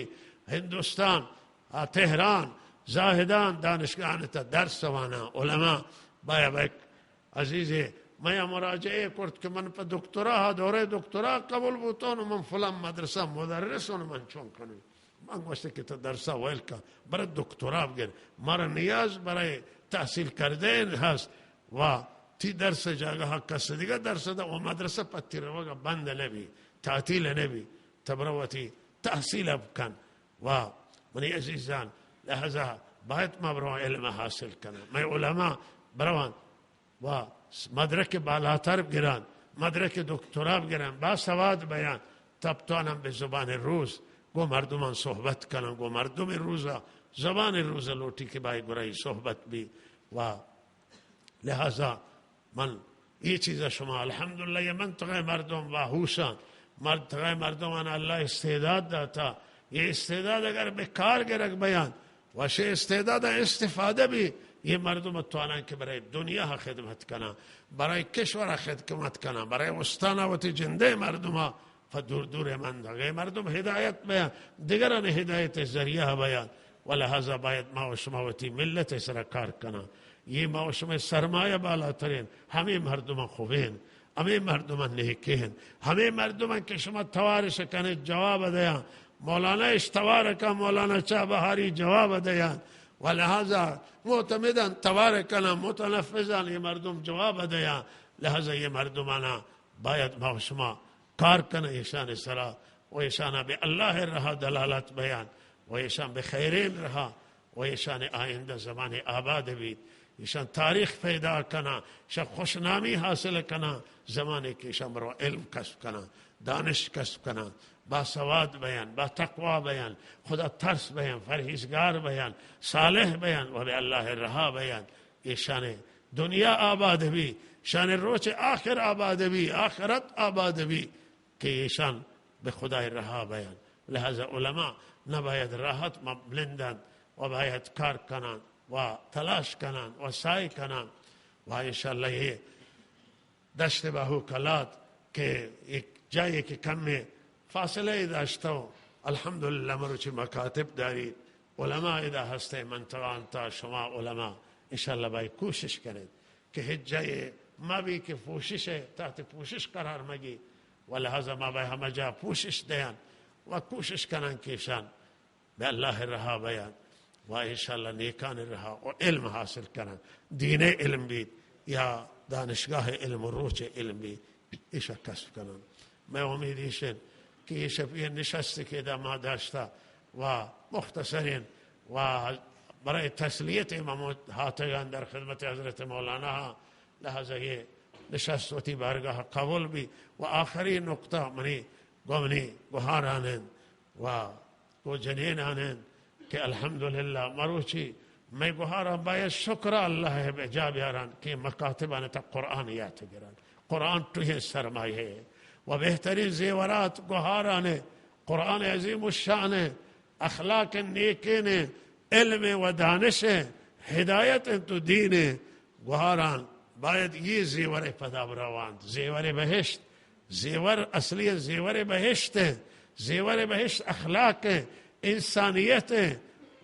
ہندوستان، آ، تہران، زاہدان دانشگاہان تا درس وانا علماء۔ بایا بک عزیزے، میا مراجعے کرت کہ من پہ دکترا، دورہ دکترا قبول بوتون، من فلان مدرسہ مدرس ہوں، من چون کنی؟ من گوشت کہ تو درسا ویل کن، برے دکترا بگر۔ مارا نیاز برای تحصیل کردین ہست و تی درس جاگہ کس دیگہ درس دا و مدرسہ پہ تی روگا بند نبی، تعطیل نبی، تو برو وتی تحصیل بکن۔ و منی عزیزان، لہذا باید ما بروان علم حاصل کنن۔ مئے علماء بروان و مدرک بالاتر بگران، مدرک دکترا بگران، باسواد بیان، تب توانن بہ زبان روز گو مردمان صحبت کنن، گو مردم روزا، زبان روز لوٹی کہ بائی گرای صحبت بی۔ و لہذا من اے چیزا شما، الحمدللہ، یہ منطقہ مردم باہوشان، منطقہ مردمان اللہ استعداد داتا، یہ استعداد اگر بہ کار گرگ بیان، وشے استعداد استفادہ بی، یہ مردم توانان کہ برای دنیا خدمت کنن، برای کشور خدمت کنن، برای استان وتی جندے مردم پہ دور دور مندگے مردم ہدایت بیان، دگران ہدایت ذریعہ بیان۔ و لہذا باید ما و شما وتی ملت سرا کار کنن۔ یہ ما و شما سرمایہ بالاترین ہمے مردمان خوبین، ہمے مردمان نیکین، ہمے مردمان کہ شما توارش کنے جواب دیان۔ مولانا اش توار کن، مولانا چابہاری جواب دیان۔ و لہذا معتمدان توار کنن، متنفذان یہ مردم جواب دیان۔ لہذا یہ مردمانا باید ما و شما کار کنن ایشان سرا و ایشانا بہ اللہ رہا دلالت بیان و ایشان بہ خیرین رہا و ایشان آئندہ زمانے آباد بیت، ایشان تاریخ پیدا کنن، ایشان خوشنامی حاصل کنن، زمانے کہ ایشان برو علم کسب کنن، دانش کسب کنن، باسواد بیان، با تقوی بیان، خدا ترس بیان، پرہیزگار بیان، صالح بیان و بہ اللہ رہا بیان۔ ایشان دنیا آباد بی، شان روچ آخر آباد بی، آخرت آباد بی کہ ایشان بہ خدای رہا بیان۔ لہذا علماء نباید راحت ما بلندند و باید کار کنند و تلاش کنند و سعی کنند و انشاءاللہ یہ دشت باہو کلات کہ ایک جائے کہ کم فاصلہ داشتو، الحمدللہ مروچی مکاتب داری، علماء ادا ہستے منطقہ انتا، شما علماء انشاءاللہ باید کوشش کنید کہ ہچ جائے ما بی کہ پوشش ہے، تحت پوشش قرار مگی و لہذا ما باید ہمہ جا پوشش دیان و کوشش کنن کہ شان بہ اللہ رہا بیان و انشاءاللہ نیکان رہا و علم حاصل کنن، دین علم بیت یا دانشگاہ علم و روچ علم بیت، ایشا کسب کنن۔ مئے امید ایش انت کہ یہ شپی نشست کہ ادا ما داشتا و مختصرین و برای تسلیت ما ہاتگان در خدمت حضرت مولانا ہاں، لہذا یہ نشست وتی بارگاہ قبول بی۔ و آخری نقطہ منی گمنی گوہاران انت و گو جنینان انت کہ الحمدللہ مروچی مئے گوہاران باید شکر اللہ ء بجا بیاران کہ مکاتبان تا قرآن یات گران۔ قرآن ٹوہیں سرمایہ ہے و بہترین زیورات گوہاران ہے۔ قرآن عظیم الشان ہے، اخلاق نیکین ہے، علم و دانش ہے، ہدایت انت و دین ہے۔ گوہاران باید یہ زیور پدا برواند، زیور بہشت، زیور اصلی زیور بہشت ہیں، زیور بہشت اخلاق ہیں، انسانیت ہیں،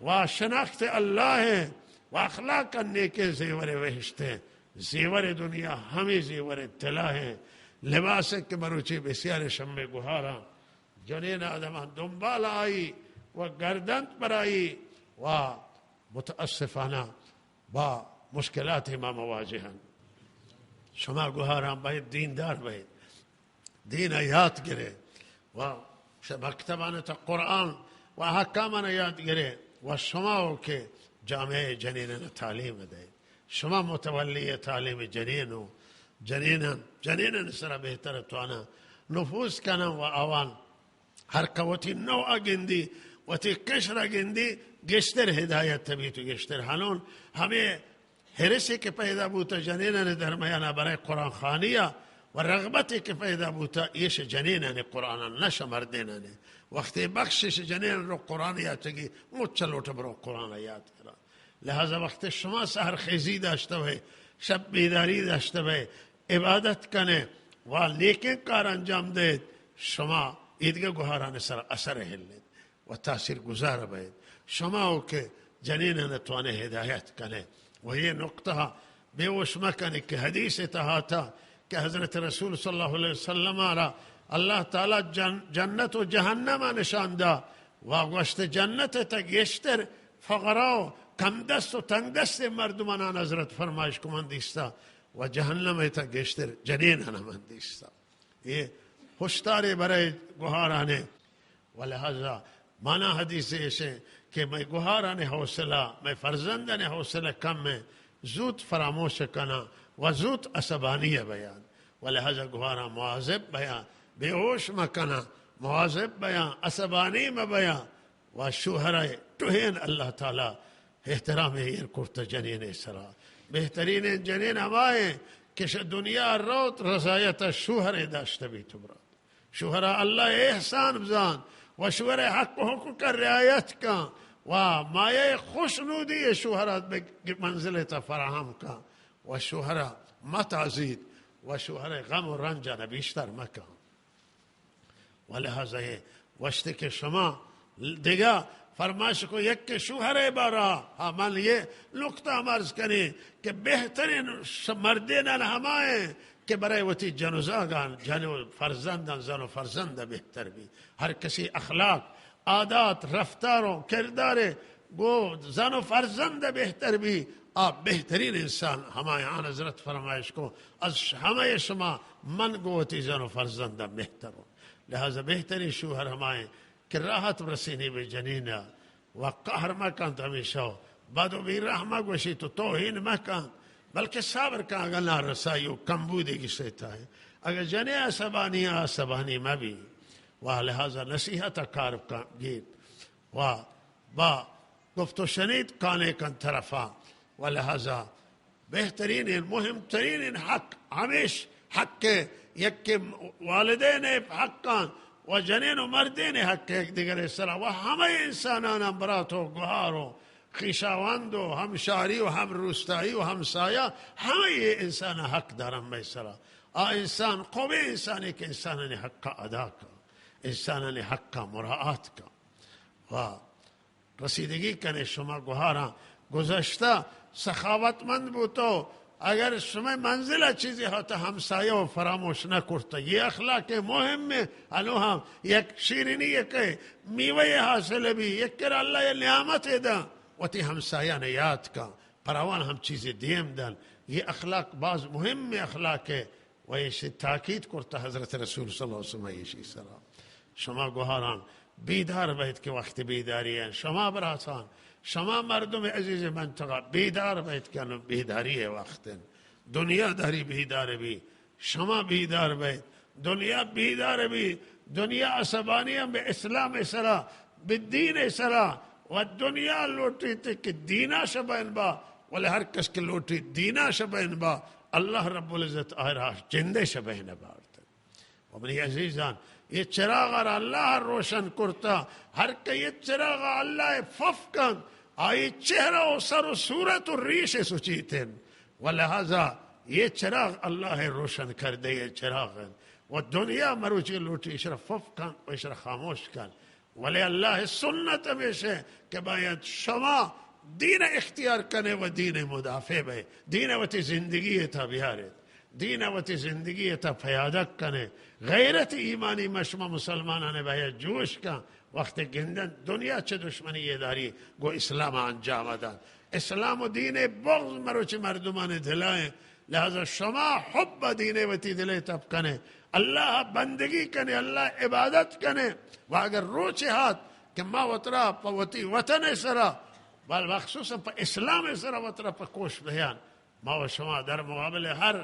و شناخت اللہ ہیں، و اخلاق نیکیں زیور بہشت ہیں۔ زیور دنیا ہمیں زیور طلا ہیں، لباس ہیں کہ مروچی بسیار شمے گہاراں جنین آدمان دنبال آئی و گردنت برائی و متاسفانہ با مشکلات ما مواجہ ہیں۔ شما گہاراں باید دیندار بئے، دین ء یات گرے و ش-، مکتبان تا قرآن و احکامان یات گرے و شما ہو کہ جامعہ جنینان تعلیم دے، شما متولی تعلیم جنین و جنینان، جنینان سرا بہتر توانا نفوذ کنن و آوان ہر کہ وتی نوع ء گندی، وتی قشر ء گندی، گیشتر ہدایت بیت و گیشتر ہنون ہمے حرصے کہ پیدا بوتہ جنینانی درمیان ء برای قرآن خوانی ء و رغبتے کہ پیدا بوتہ ایش جنینانی قرآن ء نہ شہ مردینانی۔ وقتے بخشش جنین رو قرآن یاتگی مچ لوٹ برو قرآن ء یات کرا۔ لہذا وقت شما سحر خیزی داشتہ بئے، شب بیداری داشتہ بئے، عبادت کنے و نیکیں کار انجام دئیت، شما ایدگہ گہاران سر اثر ہلیت و تاثیر گزار بئیت۔ شما ہو کہ جنینان توانے ہدایت کنے و یہ نقطہ بے ہوش مکنے کہ حدیث تہا تا کہ حضرت رسول صلی اللہ علیہ وسلم را اللہ تعالی جن-، جنت و جہنم نشان دا و گوشت جنت تا گیشتر فقرا و کم دست و تنگ دست مردمان حضرت فرمائش کو من دیستا و جہنم تا گیشتر جنینان من دیستا۔ یہ ہشتارے برای گہارانے۔ و لہذا مانا حدیث ایشیں کہ مئے گہاران حوصلہ، مئے فرزندان حوصلہ کم ہے، زوت فراموش کناں و زوت عصبانی بیان۔ و لہذا گہاراں مواظب بیان، بے ہوش مکناں، مواظب بیان، عصبانی مبیان۔ و شوہر ء ٹوہین اللہ تعالی احترام ایر کرتہ جنین سرا۔ بہترین جنین ہمائیں کہ ش-، دنیا روت رضایت شوہر داشتہ بیت برات۔ شوہر ء اللہ احسان بزان و شوہر ء حق و حقوق ء رعایت کن و مایہ خوشنودی شوہر ء بہ منزل تا فراہم کن و شوہر ء متازیت و شوہر ء غم و رنج ء بیشتر مکن۔ و لہذا یہ وشتے کہ شما دگہ فرمائش کو یک شوہر ء بارا، ہاں، من یہ نقطہ ہم عرض کنی کہ بہترین ش-، مردینان ہمائیں کہ برای وتی جن و زاگان، جن و فرزندان، زن و فرزند بہتر بی۔ ہر کسی اخلاق، عادات، رفتار و کردار گو زن و فرزند بہتر بی، آ بہترین انسان ہمائیں۔ آن حضرت فرمائش کو، از ش-، ہمے شما من گو وتی زن و فرزند بہتر ہوں۔ لہذا بہترین شوہر ہمائیں کہ راحت برسینی بہ جنین ء و قہر مہ کنت ہمیشہ و بد و بے رحم مہ گوشیت و توہین مہ کنت، بلکہ صبر کن اگہ نارسائی و کمبودی گشیت ہے۔ اگہ جنے عصبانی عصبانی مہ بی و لہذا نصیحت کار کن گیت و با گفت و شنید کانے کن طرفا و لہذا بہترین، مہم ترین حق ہمیش حق یک والدین حقان و جنین و مردین حق یک دیگر سرا و ہمے انسانان برات و گہار و خیشاوند و ہمشاری و ہم روستائی و ہمسایہ، ہمے انسان حق دارن مئے سرا۔ آ انسان خوبیں انسانی کہ انسانانی حق ادا کن، انسانانی حق مراعات کن۔ و رسیدگی کنے شما گوہاراں گذشتہ سخاوتمند بوتو، اگر شمئے منزل ء چیزے ہاتہ ہمسایہ و فراموش نہ کرتہ۔ یہ اخلاق مہم ہے۔ انو ہم یک شیرینی یک میوہ حاصل بی، یک کر اللہ یہ نعمت دا، وتی ہمسایہ نے یاد کن، پراوان ہم چیزے دیم دن۔ یہ اخلاق باز مہم اخلاق ہے۔ و ایشی تاکید کرتا حضرت رسول صلی اللہ علیہ وسلم ایشی سرا۔ شما گوہاران بیدار بیت کہ وقت بیداری ہیں۔ شما براتان، شما مردم عزیز منطقہ بیدار بیت کہ انو بیداری ہے وقت ہیں۔ دنیا داری بیدار بی، شما بیدار بیت۔ دنیا بیدار بی، دنیا عصبانی ہم بہ اسلام سرا، بہ دین سرا، و دنیا لوٹیت کہ دینا شبین با، ولے ہر کس کہ لوٹیت دینا شبین با، اللہ رب العزت آئرا جندے شبین بارت۔ و منی عزیزان، یہ چراغ را اللہ روشن کرتا، ہر کہ یہ چراغ اللہ پف کن، آئی چہرہ و سر و صورت و ریش سچیتن۔ و لہذا یہ چراغ اللہ ءِ روشن کردہ ءِ چراغ انت و دنیا مروچی لوٹی اشرا فف کن و اشرا خاموش کن۔ ولے اللہ ءِ سنت ہمیش انت کہ باید شما دین ءَ اختیار کنے و دین ءِ مدافع بئے، دین ءَ وتی زندگی ءِ تہا بیارے، دین ءَ وتی زندگی ءِ تہا پیادہ کنے۔ غیرت ایمانی ما شما مسلمانان ءَ باید جوش کن۔ وقت گندن دنیا چہ دشمنی ءَ داری، گوں اسلام ءَ انجام دنت۔ اسلام و دین ءِ بغض مروچی مردمان ءِ دل ءَ انت۔ لہذا شما حب دین ءَ وتی دل ءَ تب کنے، اللہ ءَ بندگی کنے، اللہ ءِ عبادت کنے۔ و اگر روچے ہات کہ ما وترا پہ وتی وطن ءِ سرا، بل مخصوصاً پہ اسلام ءِ سرا وترا پہ کوش بیان، ما و شما در مقابل ہر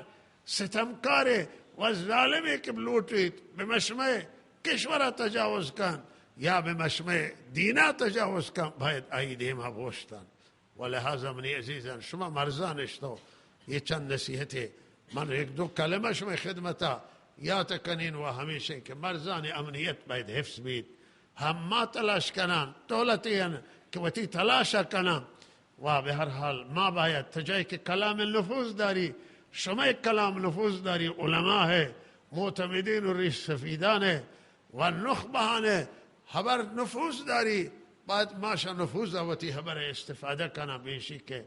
ستمکارے و ظالمے کہ لوٹیت بہ مشمئے کشورا تجاوز کن یا بہ مشمئے دینا تجاوز کن، باید آئی دیما بوشتن۔ و لہذا منی عزیزان، شما مرزا نشتو، یہ چند نصیحتے من یک دو کلمہ شمئے خدمتا یات کنین و ہمیشیں کہ مرزان امنیت باید حفظ بیت۔ ہم ما تلاش کنان، دولتی ان کہ وتی تلاشا کنان۔ و بہ ہر حال ما باید تجائی کہ کلام نفوذ داری، شمئے کلام نفوذ داری، علماء ہے، معتمدین و ریش سفیدان ہے، و نخبہان ءِ ہبر نفوذ داری، باید ما شہ نفوذ ءَ وتی ہبر ءَ استفادہ کناں، بیشی کہ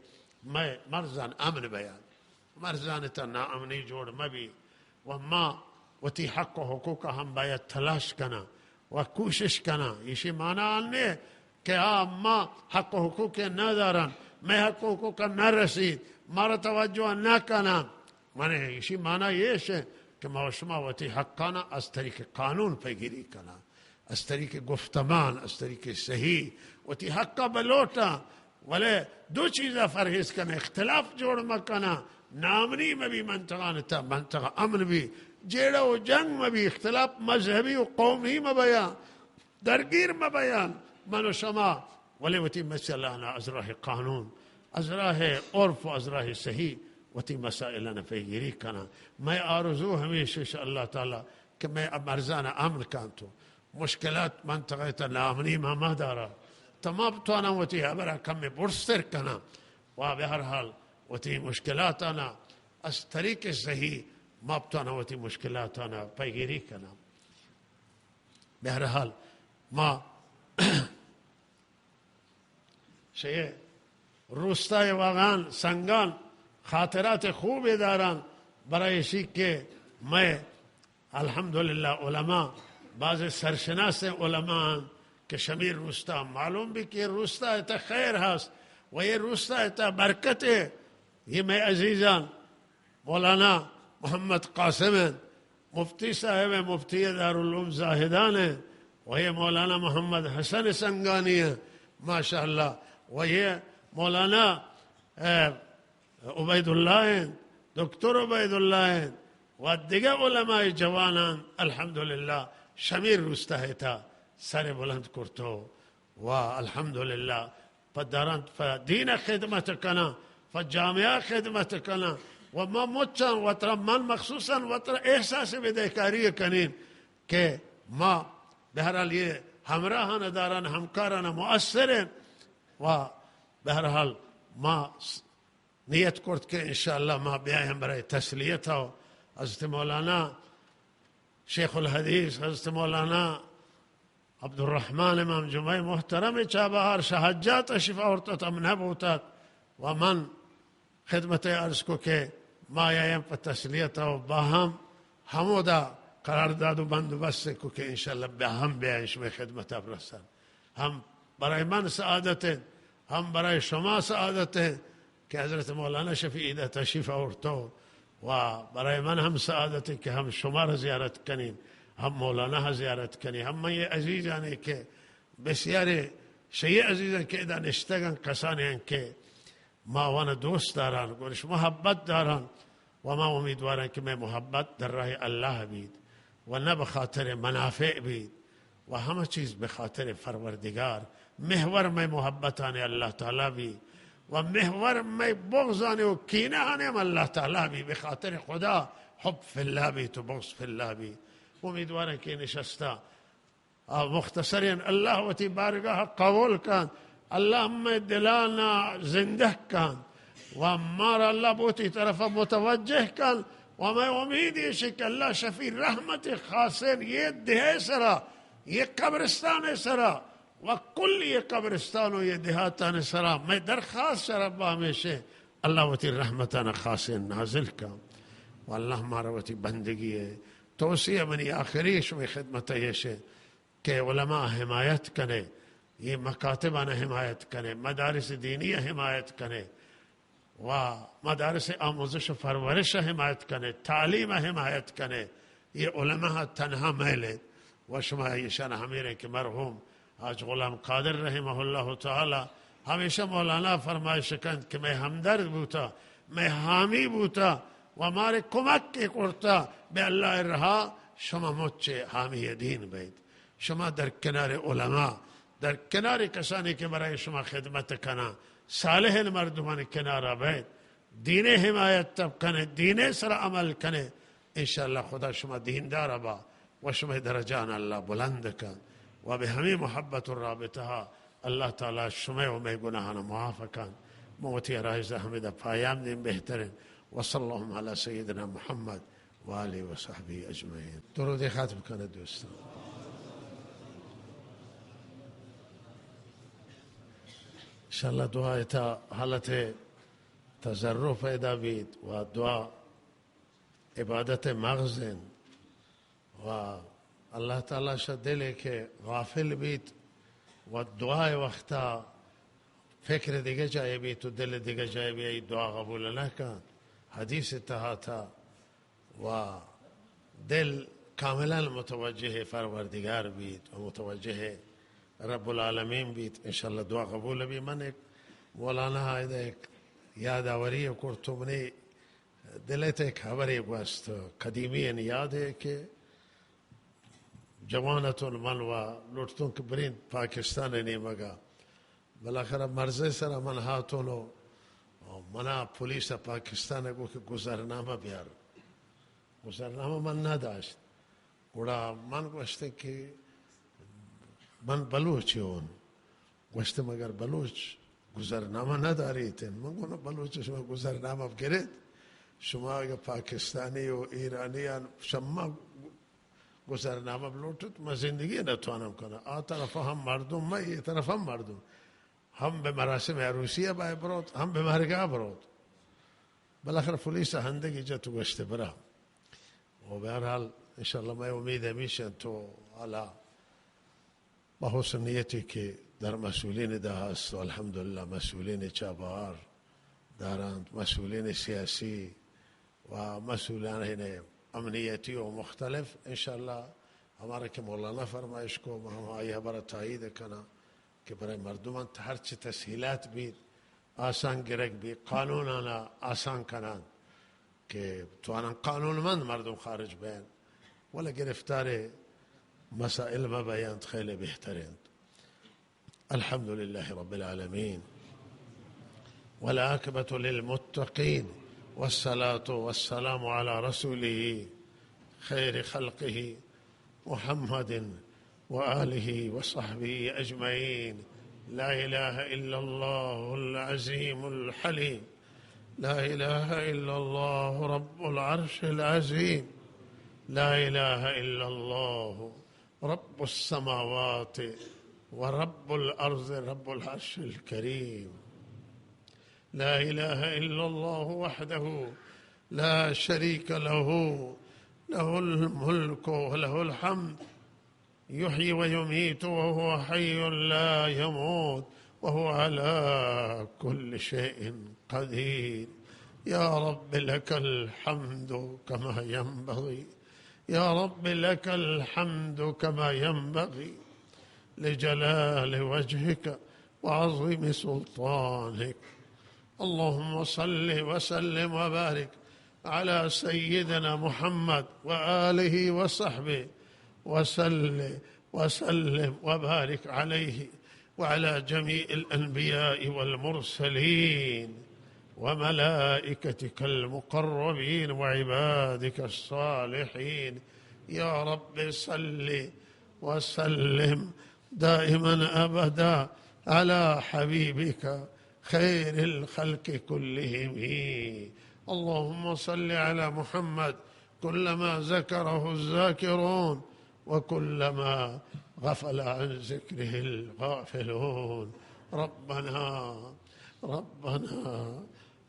مئے مرزان امن بیان، مرزان تہ ناامنی جوڑ مہ بی، و ما وتی حق و حقوق ءَ ہم باید تلاش کناں و کوشش کناں۔ ایشی معنی آن نے کہ آ ما حق و حقوق نہ دارن، مئے حق و حقوق نہ رسید، مارا توجہ نہ کنن۔ من ایشی معنی ایش ہے کہ ما و شما وتی حقانا از طریق قانون پیگیری کناں، از طریق گفتمان، از طریق صحیح وتی حقا بلوٹاں، ولے دو چیزا پرہیز کناں، اختلاف جوڑ مکناں، نامنی مبی منطقہ نتا، منطقہ امن بی، جیڑہ و جنگ مبی، اختلاف مذہبی و قومی مبیاں، درگیر مبیان من و شما، ولے وتی مسئلہ آنا از راہ قانون، از راہ عرف و از راہ صحیح وتی مسائل آنا پیگیری کناں۔ مئے آرزو ہمیش انت اللہ تعالی کہ مئے مرزان امن کانت و مشکلات منطقہ تا نامنی ما مہ دارا، تا ما بتواناں وتی ہبرا کمے برزتر کناں و بہ ہر حال وتی مشکلات آنا از طریق صحیح ما بتواناں وتی مشکلات آنا پیگیری کناں۔ بہرحال ما شہ روستائے واغان سنگان خاطرات خوبے داران، برای اشی کہ مئے الحمدللہ علماء بعض سرشناس علماء انت کہ شمی روستا معلوم بی کہ روستا اتہ خیر ہست و یہ روستا اتہ برکت ہے۔ یہ مئے عزیزان مولانا محمد قاسم انت، مفتی صاحب انت، مفتی دارالعلوم زاہدان انت، و یہ مولانا محمد حسن سنگانی انت، ماشاءاللہ، و یہ مولانا، اے، عبید اللہ انت، دکتر عبید اللہ انت، و دگہ علماء جوانان الحمدللہ شمی روستا اتہ سر بلند کرتو و الحمدللہ پہ درانت، پہ دین خدمت کناں، پہ جامعہ خدمت کناں۔ و ما مچاں وترا، من مخصوصاً وترا احساس بدہکاری کنین کہ ما بہرحال یہ ہمراہان داران، ہمکاران مؤثر ہیں۔ و بہرحال ما س-، نیت کرت کہ انشاءاللہ ما بیائیں برای تسلیت و حضرت مولانا شیخ الحدیث، حضرت مولانا عبدالرحمن امام جمعہ محترم چابہار شہجات تشریف آورتت، ہم نبوتت و من خدمت عرض کو کہ ما یایم پہ تسلیت و باہم ہمودا قرار داد و بندوبست کو کہ انشاءاللہ باہم بیائیں شمئے خدمت برسن۔ ہم برای من سعادت انت، ہم برای شما سعادت انت کہ حضرت مولانا شفیع ادا تشریف آورتو و برای من ہم سعادت انت کہ ہم شما را زیارت کنین، ہم مولانا را زیارت کنین، ہم من یہ عزیزانی کہ بسیارے شہ یہ عزیزان کہ ادا نشتگن، کسانی انت کہ ما آوان دوست داران، گورش محبت داران و ما امیدواران کہ مئے محبت در راہ اللہ بیت و نہ بخاطر منافع بیت و ہمہ چیز بخاطر پروردگار۔ محور مئے محبتان اللہ تعالی بی و محور مئے بغضان و کینہان ہم اللہ تعالی بی، بخاطر خدا حب فی اللہ بیت و بغض فی اللہ بی۔ امیدواران کہ نشستہ آ مختصرین اللہ وتی بارگاہ قبول کن۔ اللہ مئے دلانا زندہ کن۔ و مارا اللہ بوتی طرف متوجہ کن۔ و مئے امید ایش کہ اللہ شفی رحمت خاصین یہ دہ سرا، یہ قبرستان سرا و کل یہ قبرستان و یہ دیہاتان سرا مئے درخواست شربا ہمیشہ اللہ وتی رحمتان خاصین نازل کن۔ و اللہ مارا وتی بندگی ہے۔ توصیہ منی آخری شمئے خدمت ایش کہ علماء حمایت کنے، یہ مکاتبان حمایت کنے، مدارس دینی حمایت کنے و مدارس آموزش و پرورش حمایت کنے، تعلیم حمایت کنے۔ یہ علماء تنہا میل انت و شما ایشان ہمیریں کہ مرحوم حاج غلام قادر رحمہ اللہ تعالی ہمیشہ مولانا فرمائش کنت کہ مئے ہمدرد بوتا، مئے حامی بوتا و مارے کمک کے کرتا، بے اللہ رہا شما مچے حامی دین بیت۔ شما در کنار علماء، در کنار کسانی کہ برای شما خدمت کناں، صالحین مردمانی کنارا بیت، دین حمایت تب کنے، دین سر عمل کنے، انشاءاللہ خدا شما دیندار با و شما درجان اللہ بلند کن و بہ ہمیں محبت و رابطہ اللہ تعالی شما و مئے گناہان معاف کن۔ موتی رائز احمد پایام دین بہترین۔ وصلی اللہ علی سیدنا محمد و آلہ و صحبہ اجمعین۔ درود ختم کنه دوستان۔ انشاءاللہ دعا تا حالت تضرع پیدا بیت و دعا عبادت مغز انت و اللہ تعالی شہ دلے کہ غافل بیت و دعائے وقتا فکر دگہ جائے بیت و دل دگہ جائے بیت، دعا قبول نہ کنت۔ حدیث تہا تھا و دل کاملاً متوجہ پروردگار بیت و متوجہ رب العالمین بیت، انشاءاللہ دعا قبول بی۔ من ایک مولانا آئیدہ ایک یادآوری کرتو، منی دل ء تہ یک ہبرے گوست، قدیمی ان یاد ہے کہ جوان اتون من و لوٹتون کہ برین پاکستان نیمگا، بالاخرہ مرز سرا من ہاتون و منا پولیس پاکستان گو کہ گزرنامہ بیار۔ گزرنامہ من نہ داشت۔ گڑا من گوشت کہ من بلوچے اون۔ گوشت مگر بلوچ گزرنامہ نہ داریت۔ من گونا بلوچ شما گزرنامہ گرت، شما اگہ پاکستانی و ایرانیان شما گزرنامہ لوٹت، من زندگی نہ توانم کنم۔ آ طرف ہم مردم، من یہ طرف ہم مردم، ہم بہ مراسم عروسی بائے بروت، ہم بہ مرگا بروت۔ بالاخرہ پولیس ہندگی جت و گوشت برا۔ و بہرحال انشاءاللہ مئے امید ہمیش انت تو حالا بہ حسن نیتی کہ در مسئولین دا ہست و الحمدللہ مسئولین چابہار دارانت، مسئولین سیاسی و مسئولین امنیتی و مختلف، انشاءاللہ ہمارا کہ مولانا فرمائش کو، ہم آئی ہبر تائید کناں کہ برای مردمان ہرچی تسہیلات بیت، آسان گرگ بیت، قانونانا آسان کنان۔ کہ توانن قانونمند مردم خارج بین، ولا گرفتار مسائل مبینت، خیلی بہتر انت۔ الحمد لله رب العالمين، والعاقبة للمتقين، والصلاة والسلام على رسوله خير خلقه محمد وآله وصحبه أجمعين. لا إله إلا الله العظيم الحليم. لا إله إلا الله رب العرش العظيم. لا إله إلا الله رب السماوات ورب الأرض رب العرش الكريم. لا إله إلا الله وحده لا شريك له، له الملك وله الحمد، يحيي ويميت وهو حي لا يموت، وهو على كل شيء قدير. يا رب لك الحمد كما ينبغي، يا رب لك الحمد كما ينبغي لجلال وجهك وعظيم سلطانك. اللهم صل وسلم وبارك على سيدنا محمد وآله وصحبه وسل-، وسلم وبارك عليه وعلى جميع الأنبياء والمرسلين وملائكتك المقربين وعبادك الصالحين. يا رب صل وسلم دائما أبدا على حبيبك خير الخلق كلهم. اللهم صل على محمد كلما ذكره الذاكرون وكلما غفل عن ذكره الغافلون. ربنا، ربنا،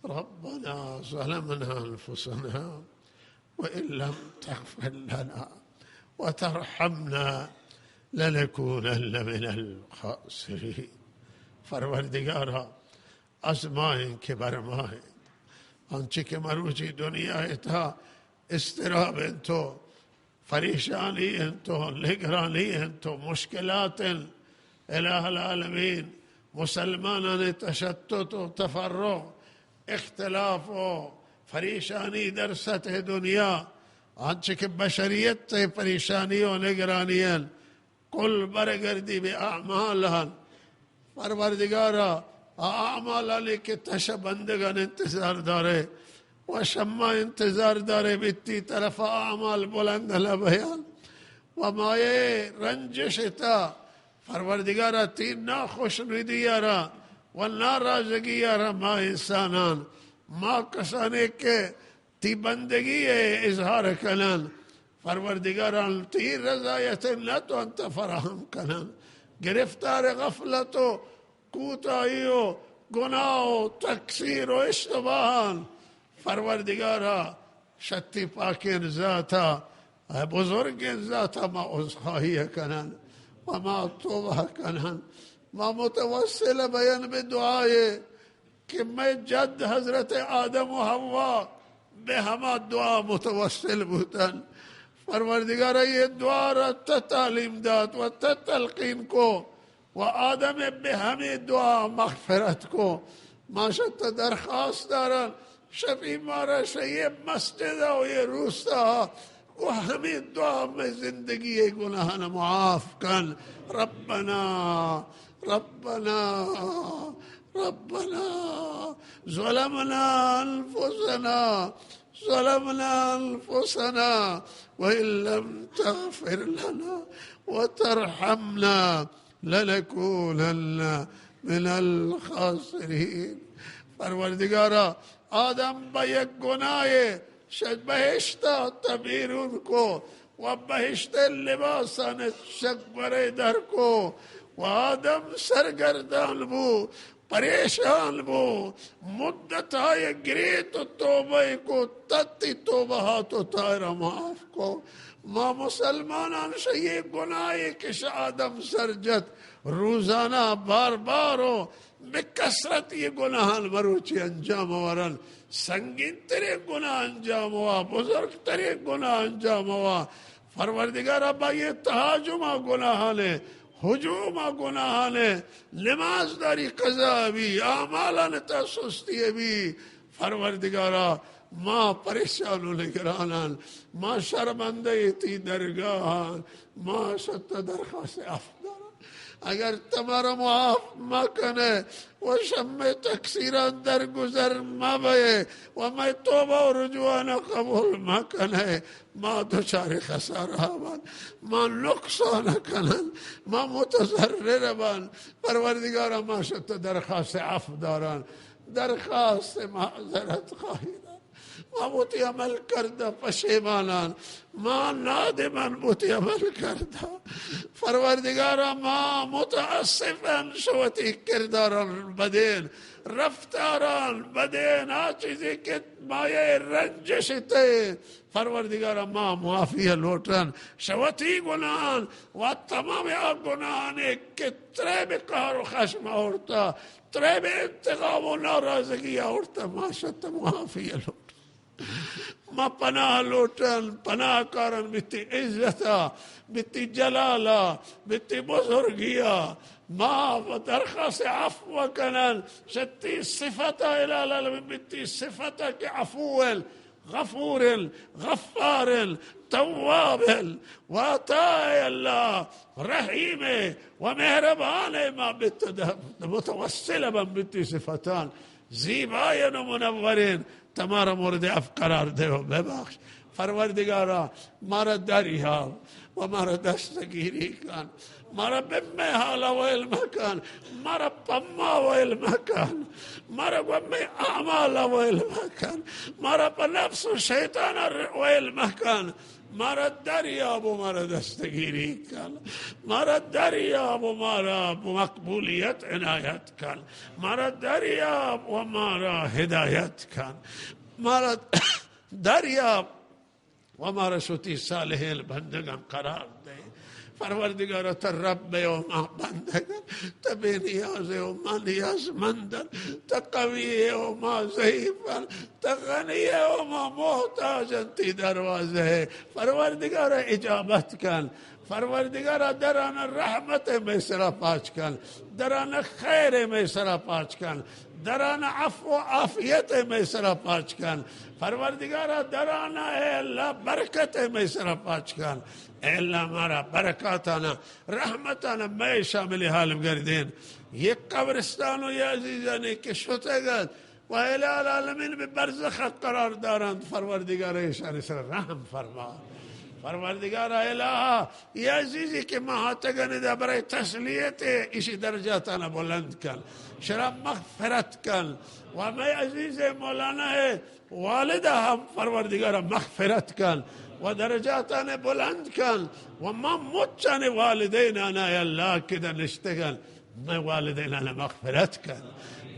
ربنا ظلمنا أنفسنا وإن لم تغفر لنا وترحمنا لنكونن من الخاسرين. پروردگارا، ازمائیں کہ برمائیں، آنچہ کہ مروچی دنیا ءِ تہا اضطراب انت و پریشانی انت و نگرانی انت و مشکلات انت، الہ العالمین، مسلمانانی تشتت و تفرق، اختلاف و پریشانی در سطح دنیا، آنچہ کہ بشریت ءِ پریشانی و نگرانی انت، کل برگردی بہ اعمالان۔ پروردگارا، آ اعمالانی کہ تہ شہ بندگان انتظار دارے و شہ ما انتظار دارے، بہ تئی طرفا اعمال بلند نہ بیان و ما اے رنجش ءِ تہا، پروردگارا، تئی ناخوشنودی ءَ را و ناراضگی ءَ را ما انسانان، ما کسانے کہ تئی بندگی ءِ اظہار کنن، پروردگارا، تئی رضایت ءَ نہ توانتا فراہم کنن، گرفتار غفلت و کوتاہی و گناہ و تقصیر و اشتباہان، پروردگارا، شہ تئی پاکیں ذاتا، اے بزرگیں ذاتا ما عذرخواہی کنن و ما توبہ کنن، ما متوسل بیان بہ دعائے کہ مئے جد حضرت آدم و حوا بہ ہما دعا متوسل بوتن۔ پروردگارا، اے دعا را تہ تعلیم دات و تہ تلقین کو و آدم ءَ بہ ہمے دعا مغفرت کو۔ ما شہ تہ درخواست دارن، شفیع، مارا شہ اے مسجد و اے روستا گوں ہمے دعا مئے زندگی ءِ گناہان معاف کن۔ ربنا، ربنا، ربنا ظلمنا أنفسنا، ظلمنا أنفسنا وإن لم تغفر لنا وترحمنا لنكونن من الخاسرين۔ پروردگارا، آدم بہ یک گناہے شہ بہشتا تہ بیرون کو و بہشت ءِ لباسان شہ گورے در کو و آدم سرگردان بو، پریشان بو، مدتائے گریت و توبہ کو، تہ تئی توبہا تو تہ آئرا معاف کو۔ ما مسلمانان شہ اے گناہے کہ شہ آدم سر جت، روزانہ بار بار و بہ کثرت اے گناہان مروچی انجام ورن، سنگین تریں گناہ انجام وا، بزرگ تریں گناہ انجام وا۔ پروردگارا، بہ اے تہاجما گناہانے، ہجوما گناہانے، نمازداری قضا بی، اعمالان تہ سستی بی۔ پروردگارا، ما پریشان و نگرانان، ما شرمندہ تئی درگاہان، ما شہ تہ درخواست عفو داران۔ اگر تہ مارا معاف مکنئے و شہ مئے تقصیران درگزر مبئے و مئے توبہ و رجوعانا قبول مکنئے، ما دچار خسارہ بان، ما نقصان کنن، ما متضرر بان۔ پروردگارا، ما شہ تہ درخواست عفو داران، درخواست معذرت خواہی داران۔ ما وتی عمل کردہ پشیمانان، ما نادمان وتی عمل کردہ۔ پروردگارا، ما متاسفان شہ وتی کرداران بدین، رفتاران بدین، آ چیزے کہ مایہ رنجش تہ۔ پروردگارا، ما معافی لوٹن شہ وتی گناہان و تمام آ گناہانے کہ ترے بہ قہر و خشم آورتہ، ترے بہ انتقام و ناراضگی آورتہ، ما شہ تہ معافی لوٹن۔ ما پناہ لوٹن، پناہ کارن بہ تئی عزتا، بہ تئی جلالا، بہ تئی بزرگیا۔ ما درخواست عفو کنن شہ تئی صفتا، الہ العالمین، بہ تئی صفتا کہ عفو، غفور، غفار، تواب، و عطا، اے اللہ، رحیم و مہربان۔ ما بہ تہ متوسل بن بہ تئی صفتان، زیبائین و منورین، تہ مارا مورد عفو قرار دے و ببخش۔ پروردگارا، مارا دریاب، و مارا دستگیری کن، مارا بمے حالا ویل مکن، مارا پما ویل مکن، مارا گومے اعمالا ویل مکن، مارا پہ نفس و شیطانا ویل مکن، مارا دریاب و مارا دستگیری کن، مارا دریاب و مارا مقبولیت عنایت کن، مارا دریاب و مارا ہدایت کن، مارا دریاب و مارا شتی صالحین بندگان قرار دے۔ پروردگارا، تو رب ئے و ما بندگان، تو بے نیاز ئے و ما نیازمندان، تو قوی ئے و ما ضعیفان، تو غنی ئے و ما محتاجان تئی دروازہ ئے۔ پروردگارا، اجابت کن۔ پروردگارا، درانہ رحمت مئے سرا پاچ کن، درانہ خیر مئے سرا پاچ کن، درانہ عفو و عافیت مئے سرا پاچ کن۔ پروردگارا، درانہ، اے اللہ، برکت مئے سرا پاچ کن۔ اے اللہ، مارا برکاتانا، رحمتانا مئے شامل حال بگردین۔ یک قبرستان و یک عزیزانی کہ شتگت، و الہ العالمین بہ برزخ قرار دارنت، پروردگارا، ایشانی سر رحم فرما۔ پروردگارا الہا، اے عزیزی کہ ما ہاتگن ادا برای تسلیت، ایشی درجاتانا بلند کن، شرا مغفرت کن۔ و مئے عزیز مولانا ئے والدہ ہم، پروردگارا، مغفرت کن و درجاتانا بلند کن۔ و ما مچانی والدینانا، اے اللہ، کہ ادا نشتگن، مئے والدینانا مغفرت کن،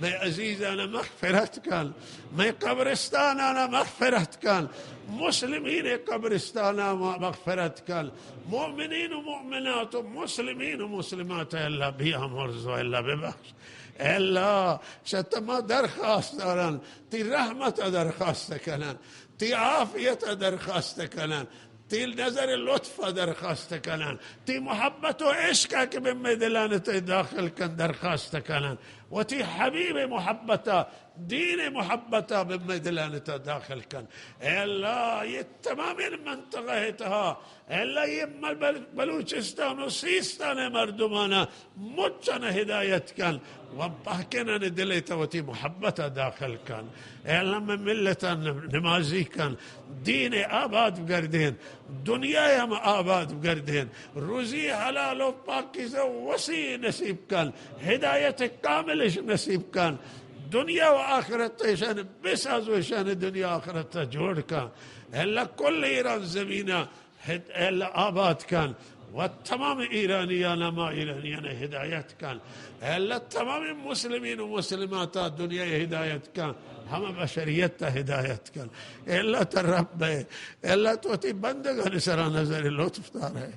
مئے عزیزانا مغفرت کن، مئے قبرستانانا مغفرت کن، مسلمین قبرستانا مغفرت کن، مؤمنین و مؤمنات و مسلمین و مسلمات، اے اللہ، بیامرز و اللہ، ببخش۔ اے اللہ، شہ تو ما درخواست دارن، تئی رحمتا درخواست کنن، تئی عافیتا درخواست کنن، تئی نظر لطف ءَ درخواست کنن، تئی محبت و عشق ءَ کہ بہ مئے دلانی تہ ءَ داخل کن درخواست کنن، وتی حبیب ءِ محبت ءَ، دین ءِ محبت ءَ بہ مئے دلانی تہ ءَ داخل کن۔ اے اللہ، اے تمامیں منطقہ ءِ تہا، اے اللہ، اے مل-، بل-، بلوچستان و سیستان ءِ مردمانا مچانا ہدایت کن و پاکینانی دل ءِ تہ ءَ وتی محبت ءَ داخل کن۔ اے اللہ، مئے ملت ءَ نمازی کن، دین ءَ آباد بگردین، دنیا ءَ ہم آباد بگردین، روزی حلال و پاکیزہ و وسیع نصیب کن، ہدایت کاملش نصیب کن، دنیا و آخرت ءَ ایشان بساز و ایشان دنیا آخرت ءَ جوڑ کن۔ اے اللہ، کل ایران زمین ءَ ہد-، اے اللہ آباد کن و تمام ایرانیانا، ما ایرانیانا ہدایت کن۔ اے اللہ تمام مسلمین و مسلماتا دنیا ہدایت کن، ہمہ بشریتا ہدایت کن۔ اے اللہ تو رب ئے، اے اللہ تو وتی بندگانی سرا نظر لطف دارئے۔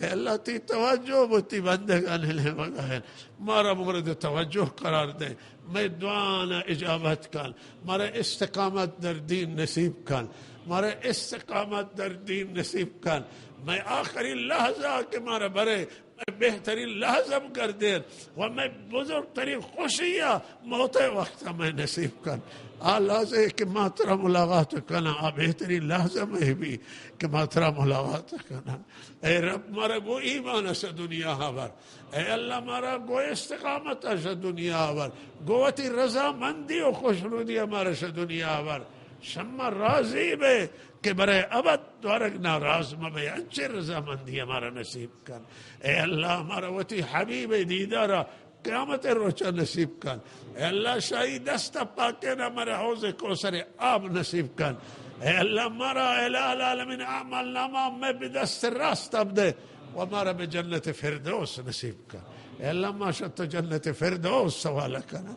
اے اللہ تئی توجہ وتی بندگانی نیمگا ایں، مارا مورد توجہ قرار دے۔ مئے دعانا اجابت کن، مارا استقامت در دین نصیب کن، مارا استقامت در دین نصیب کن۔ مئے آخری لحظہ کہ مارا برے، مئے بہترین لحظہ بگردین و مئے بزرگترین خوشی ءَ موت ءِ وقت ءَ مئے نصیب کن۔ آ لحظہ کہ ما ترا ملاقات کناں، آ بہترین لحظہ مئے بی کہ ما ترا ملاقات کناں۔ اے رب، مارا گوں ایمان ءَ شہ دنیا ءَ بر۔ اے اللہ، مارا گوں استقامت ءَ شہ دنیا ءَ بر، گوں وتی رضامندی و خوشنودی ءَ مارا شہ دنیا ءَ بر۔ شما راضی بئے کہ برے ابد دورگ ناراض مہ بئے، انچیں رضامندی ءَ مارا نصیب کن۔ اے اللہ، مارا وتی حبیب ءِ دیدار ءَ قیامت ءِ روچ ءَ نصیب کن۔ اے اللہ، شہ آئی دست پاکین ءَ مارا حوض کوثر ءِ آب نصیب کن۔ اے اللہ، مارا الہ العالمین عمل نامہ مئے بہ دست راست ءَ بدے و مارا بہ جنت فردوس نصیب کن۔ اے اللہ، ما شہ تو جنت فردوس سوال کناں۔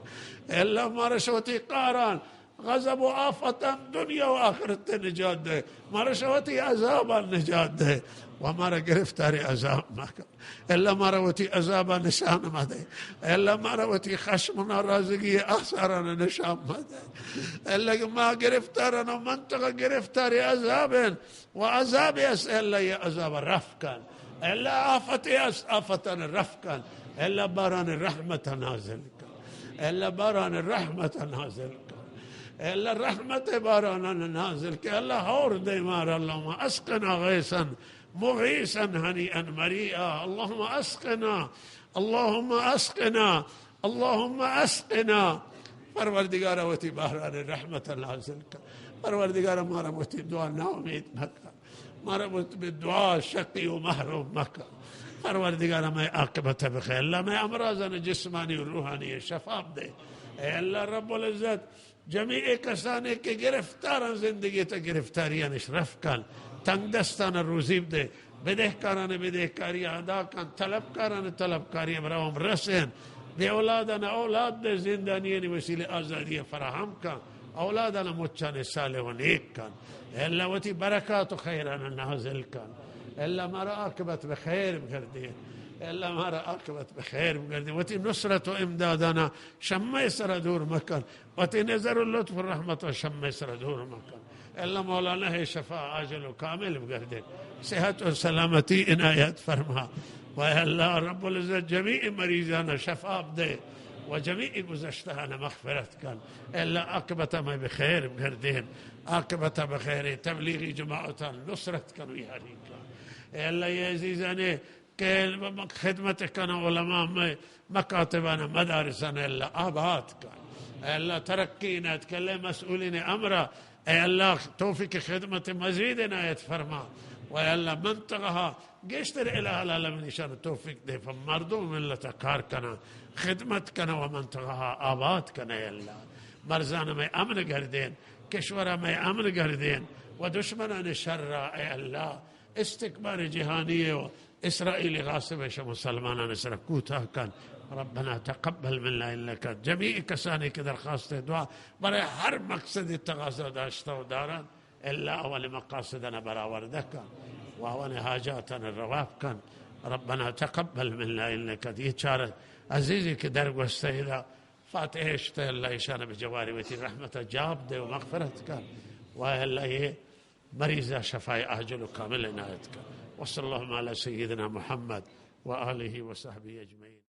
اے اللہ، مارا شہ وتی قہران، غضب و آفتان دنیا و آخرت نجات دے، مارا شہ وتی عذابان نجات دے و مارا گرفتار عذاب مکن۔ اے اللہ، مارا وتی عذابا نشان مدے۔ اے اللہ، مارا وتی خشم و ناراضگی آثاران نشان مدے۔ اے اللہ، کہ ما گرفتاران و منطقہ گرفتار عذابین و عذاب است، اے اللہ، اے عذاب رفع کن۔ اے اللہ، آفت است، آفتان رفع کن۔ اے اللہ، باران رحمت نازل کن۔ اے اللہ، باران رحمت نازل کن۔ اے اللہ، رحمت باران نازل کن۔ اے اللہ، ہور دے مارا، اللهم اسقنا غیثا مغیثا ہنیئا مریئا۔ اللهم اسقنا، اللهم اسقنا، اللهم اسقنا۔ پروردگارا، وتی باران رحمت نازل کن۔ پروردگارا، مارا وتی دعا ناامید مکن۔ مارا بت بہ دعا شقی و محروم مکن۔ پروردگار، مئے عاقبت بخیر۔ اللہ، مئے امراضان جسمانی و روحانی شفا بدے۔ اے اللہ رب العزت، جمیع کسانی کہ گرفتاران، زندگی تا گرفتاریانش رفع کن، تنگ دستان روزی بدے، بدہکاران بدہکاری ادا کن، طلبکاران طلبکاری براہم رسین، بے اولادان اولاد دے، زندانیانی وسیلے آزادی فراہم کن، اولادان مچان صالح و نیک کن۔ اے اللہ، وتی برکات و خیران نازل کن۔ اے اللہ، مارا عاقبت بخیر بگردین۔ اے اللہ، مارا عاقبت بخیر بگردین۔ وتی نصرت و امدادانا شمئے سرا دور مکن۔ وتی نظر و لطف و رحمت و شمئے سرا دور مکن۔ اے اللہ، مولانا ہے شفا عاجل و کامل بگردین۔ صحت و سلامتی عنایت فرما۔ و اے اللہ رب العزت، جمیع مریضان شفا بدے و جمیع گذشتہان مغفرت کن۔ اے اللہ، عاقبت مئے بخیر بگردین۔ عاقبت بخیر، تبلیغی جماعتان نصرت کن و یاری کن۔ اے اللہ، یہ عزیزانے کہ خدمت کن، علماء مئے مکاتبان، مدارسان، اے اللہ آباد کن۔ اے اللہ ترقی عنایت کن، اے مسئولین امرا، اے اللہ توفیق خدمت مزید عنایت فرما۔ و اے اللہ منطقہ گیشتر الہ العالمین ایشان توفیق دے، پہ مردم ملت کار کنا، خدمت کنا و منطقہ آباد کنا۔ اے اللہ مرزان مئے امن گردین، کشور مئے امن گردین و دشمنان شر، اے اللہ استکبار جہانی و اسرائیل غاصب شہ مسلمانان سر کوتاہ کن۔ ربنا تقبل منا انک، جمیع کسانی کہ درخواست دعا برای ہر مقصد تقاضا داشتہ و دارن، اے اللہ آوان مقاصدان برآورده کن و آوان حاجاتان روا کن۔ ربنا تقبل منا انک، یہ چار عزیزی کہ درگوستہ ادا فاتحہ اشتہ، اللہ ایشان بجواری وتی رحمت جاب دے و مغفرت کن و اے اللہ یہ مریضا شفای عاجل و کامل عنایت کن۔ وصلی اللہ علی سیدنا محمد و آلہ و صحبہ اجمعین۔